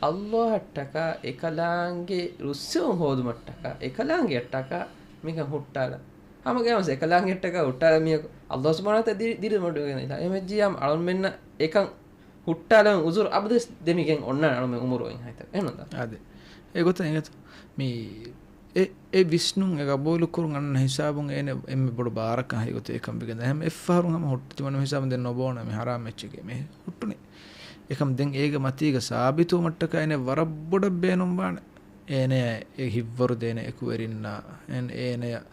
އައްލާހަށްޓަކާ އެކަލާނގެ ރުއްސެވުން ހޯދުމަށްޓަކާ، އެކަލާނގެއަށްޓަކާ މިކަން ހުއްޓާލަން. ހަމަ ގައިމުވެސް އެކަލާނގެއަށްޓަކާ ހުއްޓާލަން މީހަކު އައްލާހު ސުބްޙާނަހޫ ވަތަޢާލާ ދިރި-، ދިރިއުޅުމަށް އެހެންވެއްޖިއްޔާމު އަޅުމެންނަށް އެކަން ހުއްޓާލަން އުޒުރު އަބަދުވެސް ދެމިގެން އޮންނާނެ އަޅުމެން އުމުރު އޮތް ހައިތަ. އެހެންނޫންތަ؟ އާދެ. އެގޮތަށް އެނގޭތަ؟ މި އެ، އެ ވިސްނުން އެ ގަބޫލުކުރުން އަންނަ ހިސާބުން އޭނަ އެންމެ ބޮޑު ބާރަކަށް ހައިގޮތަށް އެކަން ވެގެންދާ. ހަމަ އެއްފަހަރު ހަމަ ހުއްޓު ތިމަން ހިސާބުން ދެން ނުބޯނަ މި ހަރާމް އެއްޗެކޭ މި ހުއްޓުނީ. އެކަމް ދެން އޭގެ މަތީގަ ސާބިތުވުމަށްޓަކާ އޭނަ ވަރަށް ބޮޑަށް ބޭނުންވާނެ. އޭނަ އެ ހިތްވަރު ދޭނެ އެކުވެރިންނާ، އެން އޭނަޔަށް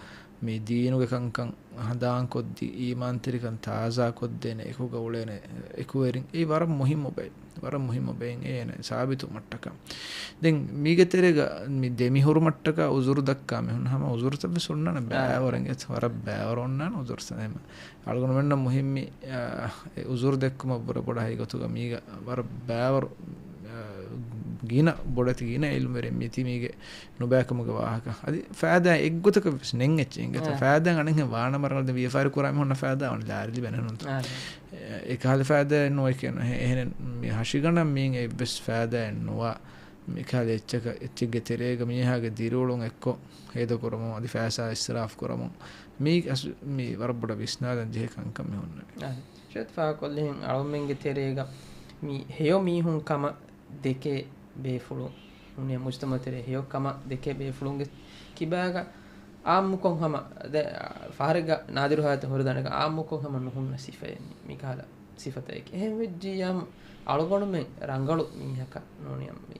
މި ދީނުގެ ކަންކަން ހަނދާންކޮށްދީ، އީމާންތެރިކަން ތާޒާކޮށްދޭނެ އެކުގަ އުޅޭނެ އެކުވެރިން. އެއީ ވަރަށް މުހިއްމު ބައެއް. ވަރަށް މުހިއްމު ބައެއް އޭނަ ސާބިތުވުމަށްޓަކާ. ދެން މީގެ ތެރޭގަ މި ދެމިހުރުމަށްޓަކާ އުޒުރު ދައްކާ މީހުން ހަމަ އުޒުރުތައް ވެސް އޮންނާނެ. އާ. ބައިވަރު އެނގޭތަ؟ ވަރަށް ބައިވަރު އޮންނާނެ އުޒުރުތައް. އެމަ އަޅުގަނޑުމެންނަށް މުހިއްމީ، އާ، އެ އުޒުރު ދެއްކުމަށްވުރެ ބޮޑަށް ހައިގޮތުގަ މީގަ ވަރަށް ބައިވަރު، އާ، ގިނަ ބޮޑެތި ގިނަ އިލްމުވެރިން މިތި މީގެ ނުބައިކަމުގެ ވާހަކަ. އަދި ފައިދާ އެއްގޮތަކަށް ވެސް ނެތް އެއްޗެއް އިނގޭތަ؟ އާ. ފައިދާ އަނެއްހެން ވާނަމަ ރަނގަޅަށް ވިޔަފާރި ކުރާ މީހުންނަށް ފައިދާ ވަނީ ލާރި ލިބެނެއްނުންތަ؟ އާ. އެކަހަލަ ފައިދާއެއް ނުވޭ ކިޔަން. އެ-، އެހެނެއް މި ހަށިގަނޑަށް މީން އެއްވެސް ފައިދާއެއް ނުވާ މިކަހަލަ އެއްޗަކަށް، އެއްޗެއްގެ ތެރޭގަ މީހާގެ ދިރިއުޅުން އެއްކޮށް ހޭދަކުރަމުން، އަދި ފައިސާ އިސްރާފް ކުރަމުން، މީ އަސް-، މީ ވަރަށް ބޮޑަށް ވިސްނާލަން ޖެހޭ ކަންކަން މި ހުންނަނީ. އާ، ޝޭޚް ފާހަގަކޮށްލިހެން އަޅުމެންގެ ތެރޭގަ މި ހެޔޮ މީހުން ކަމަށް ދެކޭ ބޭފުޅުން، ނޫނީ މުޖްތަމަޢު ތެރޭ ހެޔޮ ކަމަށް ދެކޭ ބޭފުޅުންގެ ކިބާގަ އާއްމުކޮށް ހަމަ ދެ-، ފަހަރެއްގަ ނާދިރު ހާލަތަށް ހުރެދާނެކަން އާއްމުކޮށް ހަމަ ނުހުންނަ ސިފައެއް މި، މިކަހަލަ ސިފަތަކެކޭ. އެހެން ވެއްޖިއްޔާމު އަޅުގަނޑުމެން ރަނގަޅު މީހަކަށް ނޫނީ މި،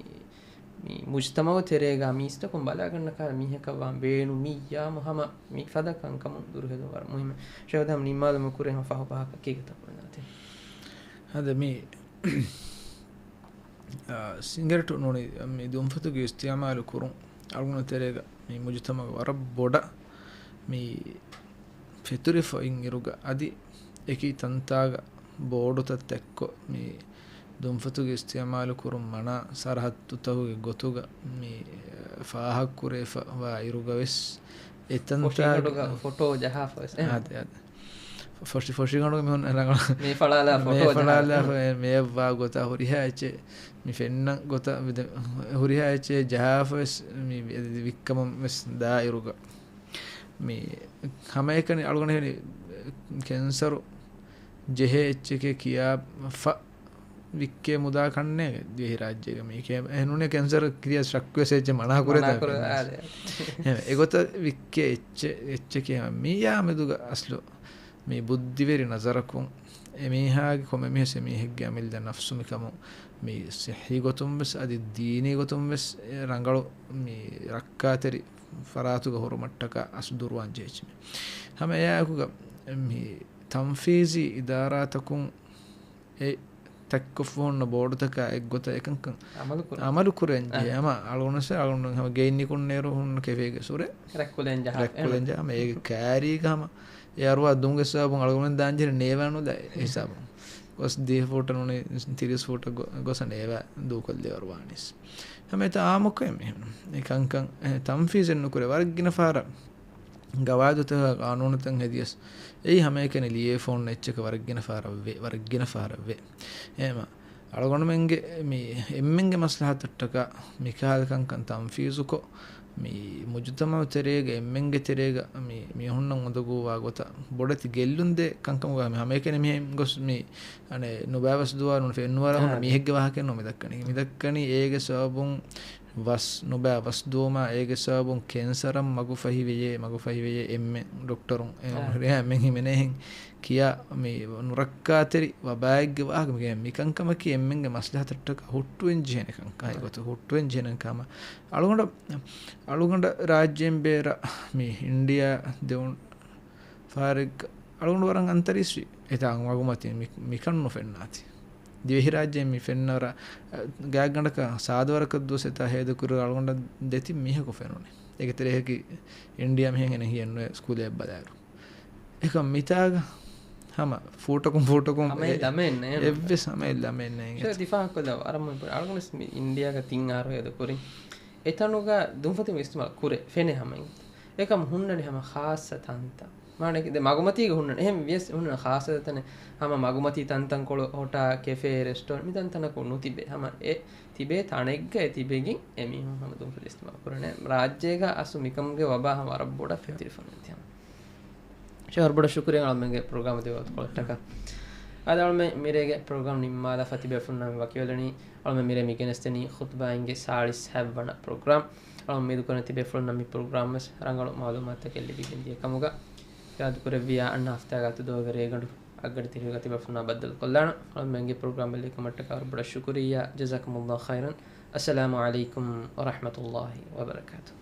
މި މުޖްތަމަޢު ތެރޭގަ މީސްތަކުން ބަލާގަންނަ ކަހަލަ މީހަކަށް ވާން ބޭނުމިއްޔާމު ހަމަ މި ފަދަ ކަންކަމުން ދުރުހެލުން ވަރަށް މުހިއްމެއް. ޝޭޚް ހަމަ ނިންމާލުމުގެ ކުރިން ހަމަ ފަހު ފަހަކަށް ކީކޭތަ ބުނާތި. އަދި މި، އާ، ސިނގަރެޓު ނޫނީ މި ދުންފަތުގެ އިސްތިޢުމާލު ކުރުން އަޅުގަނޑު ތެރޭގަ މި މުޖުތަމަޢުގަ ވަރަށް ބޮޑަށް މި ފެތުރިފަ އިން އިރުގަ އަދި އެކި ތަންތާގަ ބޯޑުތައް ތެއްކޮށް މި ދުންފަތުގެ އިސްތިޢުމާލު ކުރުން މަނާ ސަރަހައްދުތަކުގެ ގޮތުގަ މި ފާހަގަކުރެވިފަ ވާ އިރުގަ ވެސް އެ ތަންތާގެ ފޮށިގަނޑުގަ ފޮޓޯ ޖަހާފަ ވެސް. އާދެ، އާދެ. ފޮށި، ފޮށިގަނޑު މި ހުން ރަނގަޅަށް މޭ ފަޅާލާ ފޮޓޯ މޭ ފަޅާލާ ޖަހާ. މޭ ވާ ގޮތާ ހުރިހާ އެއްޗެއް މި ފެންނަ ގޮތަށް ވިދެ-، ހުރިހާ އެއްޗެއް ޖަހާފަ ވެސް މި ވި-، ވިއްކަމަށް ވެސް ދާ އިރުގަ މި ހަމައެކަނި އަޅުގަނޑު ހެނި ކެންސަރު ޖެހޭ އެއްޗެކޭ ކިޔާފަ ވިއްކޭ މުދާ ކަންނޭގެ ދިވެހިރާއްޖޭގަ މީކޭ އެހެންނޫނޭ ކެންސަރ ކިޔާ ޝައްކުވެސް އެއްޗެއް މަނާ ކުރޭ މަނާ ކުރޭ، އާދެ. އެގޮތަށް ވިއްކޭ އެއްޗެއް، އެއްޗެކޭ މިޔާ މެދުގަ އަސްލު މި ބުއްދިވެރި ނަޒަރަކުން އެމީހާގެ ކޮންމެ މީހެއްސެ މީހެއްގެ އަމިއްލަ ނަފްސު މިކަމުން މި ސިއްހީ ގޮތުން ވެސް އަދި ދީނީ ގޮތުން ވެސް ރަނގަޅު މި ރައްކާތެރި ފަރާތުގަ ހުރުމަށްޓަކާ އަސް ދުރުވާން ޖެހިއްޖެ މި. ހަމަ އެއާއެކުގަ މި ތަންފީޒީ އިދާރާތަކުން އެ ތައްކޮށްފަ ހުންނަ ބޯޑުތަކާ އެއްގޮތަށް އެކަންކަން އަމަލު ކުރަން. އަމަލު ކުރަން ޖެހޭ. އަ. ހަމަ އަޅުގަނޑު އަޅުގަނޑު ހަމަ ގެއިން ނިކުންނޭރު ހުންނަ ކެފޭގެ ސުރެ ރަތްކުލައިން ޖަހާ. ރަތްކުލައިން ޖަހާ. ހަމަ އޭގެ ކާރީގަ ހަމަ އެ އަރުވާ ދުންގެ ސަބަބުން އަޅުގަނޑުމެން ދާން ޖެހޭ ނޭވާނުލާ އެ ހިސާބުން. ގޮސް ދިހަ ފޫޓަށް ނޫނީ ތިރީސް ފޫޓަށް ގޮ-، ގޮސް ނޭވާ ދޫކޮށްލި ވަރު ވާނީސް. ހަމަ އެތަ އާމުކޮށް މިހުން އެ ކަންކަން އެ ތަންފީޒެއް ނުކުރޭ. ވަރަށް ގިނަ ފަހަރަށް ގަވާއިދުތަކާ ގާނޫނުތައް ހެދިޔަސް އެއީ ހަމައެކަނި ލިޔެފޯން އެއްޗަކަށް ވަރަށް ގިނަ ފަހަރަށް ވޭ، ވަރަށް ގިނަ ފަހަރަށް ވޭ. އެހެމަ އަޅުގަނޑުމެންގެ މި އެންމެންގެ މަސްލަހަތަށްޓަކާ މިކަހަލަ ކަންކަން ތަންފީޒުކޮށް، މި މުޖުތަމަޢު ތެރޭގަ، އެންމެންގެ ތެރޭގަ މި މީހުންނަށް އުނދަގޫވާ ގޮތަށް ބޮޑެތި ގެއްލުންދޭ ކަންކަމުގަ މި ހަމައެކަނި މިހެން ގޮސް މި އަނެއް ނުބައިވަސް ދުވާ ނޫން ފެންނުވާ ހުންނަ އާ، މީހެއްގެ ވާހަކައެއް ނޫން މި ދައްކަނީ. މި ދައްކަނީ އޭގެ ސަބަބުން ވަސް ނުބައި ވަސް ދުވުމާ، އޭގެ ސަބަބުން ކެންސަރަށް މަގުފަހިވެޔޭ، މަގުފަހިވެޔޭ އެންމެން ޑޮކްޓަރުން އެ އާ. ހުރިހާ އެންމެން ހިމެނޭހެން ކިޔާ މި ނުރައްކާތެރި ވަބާއެއްގެ ވާހަކަ މި، މިކަންކަމަކީ އެންމެންގެ މަސްލަހަތަށްޓަކާ ހުއްޓުވެން ޖެހޭނެ ކަންކަން. އާ. ހަގީގަތު ހުއްޓުވެން ޖެހޭނެ ކަމަށް. އަޅުގަނޑަށް، އަޅުގަނޑަށް ރާއްޖޭން ބޭރަށް މި އިންޑިއާ ދެވުނު ފަހަރެއްގަ އަޅުގަނޑު ވަރަށް އަންތަރީސްވި. އެތާ މަގުމަތީ މި، މިކަން ނުފެންނާތީ. ދިވެހިރާއްޖޭ މި ފެންނަވަރަށް، އަ، ގާތްގަނޑަކަށް ސާދަވަރަކަށް ދުވަސް އެތާ ހޭދަކުރި އަޅުގަނޑަށް ދެތިން މީހަކު ފެނުނެ. އޭގެ ތެރޭހަކީ އިންޑިއާ މީހެއް އެނެއް ހިޔެއްނުވޭ ސްކޫލެއް ބަލާއިރު. އެކަމް މިތާގަ ހަމަ ފޫޓަކުން ފޫޓަކުން ހަމަ އެ-، ލަމެއް ނޭނގެ. އެއްވެސް ހަމަ ލަމެއް ނޭނގެ. ދިފާއަކު ދަ އަރަމު އަޅުގަނޑު މި އިންޑިއާގަ ތިން އަހަރު ހޭދަކުރިން. އެތަނުގަ ދުންފަތިން އިސްތިމާލް ކުރޭ ފެނޭ ހަމަ އިން. އެކަމް ހުންނަނީ ހަމަ ޚާއްޞަ ތަންތަން. މާނައަކީ ދެ މަގުމަތީގަ ހުންނަނީ. އެހެން ވިޔަސް ހުންނަނީ ޚާއްޞަ ތަންތަނެއް. ހަމަ މަގުމަތީ ތަންތަންކޮޅު، ހޮޓާ، ކެފޭ، ރެސްޓޯރެންޓް މި ތަންތަނަކު ނުތިބޭ. ހަމަ އެ ތިބޭ ތަނެއްގަ އެ ތިބެގެން އެ މީހުން ހަމަ ދުންފަތި އިސްތިމާލް ކުރަނީ. ރާއްޖޭގަ އަސްލު މިކަމުގެ ވަބާ ހަމަ ވަރަށް ބޮޑަށް ފެތިރިފަންވެތި ހަމަ. ޝަހަރު ބޮޑަށް ޝުކުރިޔާ އަޅުމެންގެ ޕްރޮގްރާމަށް ދެވި ވަގުތުކޮޅަށްޓަކާ. އަދި އަޅުމެން މިރޭގެ ޕްރޮގްރާމް ނިންމާލާފަ ތިބޭފުޅުންނާ މި ވަކިވެލަނީ. އަޅުމެން މިރޭ މި ގެނެސްދެނީ ޚުޠުބާއިންގެ ސާޅީސް ހަތްވަނަ ޕްރޮގްރާމް. އަޅުމެން އުއްމީދުކުރަން ތިބޭފުޅުންނަށް މި ޕްރޮގްރާމް ވެސް ރަނގަޅު މަޢުލޫމާތުތަކެއް ލިބިގެން ދިޔަ ކަމުގަ. ޔާދުކުރެއްވިޔާ އަންނަ ހަފްތާގަ އަތުދުވަހުގެ ރޭގަނޑު އަށްގަޑި ތިރީހުގަ ތިބޭފުޅުންނާ ބައްދަލުކޮށްލާނަން. އަޅުމެންގެ ޕްރޮގްރާމް ބެލިކަމަށްޓަކާ ވަރަށް ބޮޑަށް ޝުކުރިއްޔާ. ޖަޒާކުމުﷲ ޚައިރަން. އައްސަލާމު ޢަލައިކުމް ވަރަޙްމަތުﷲ ވަބަރަކާތުހު.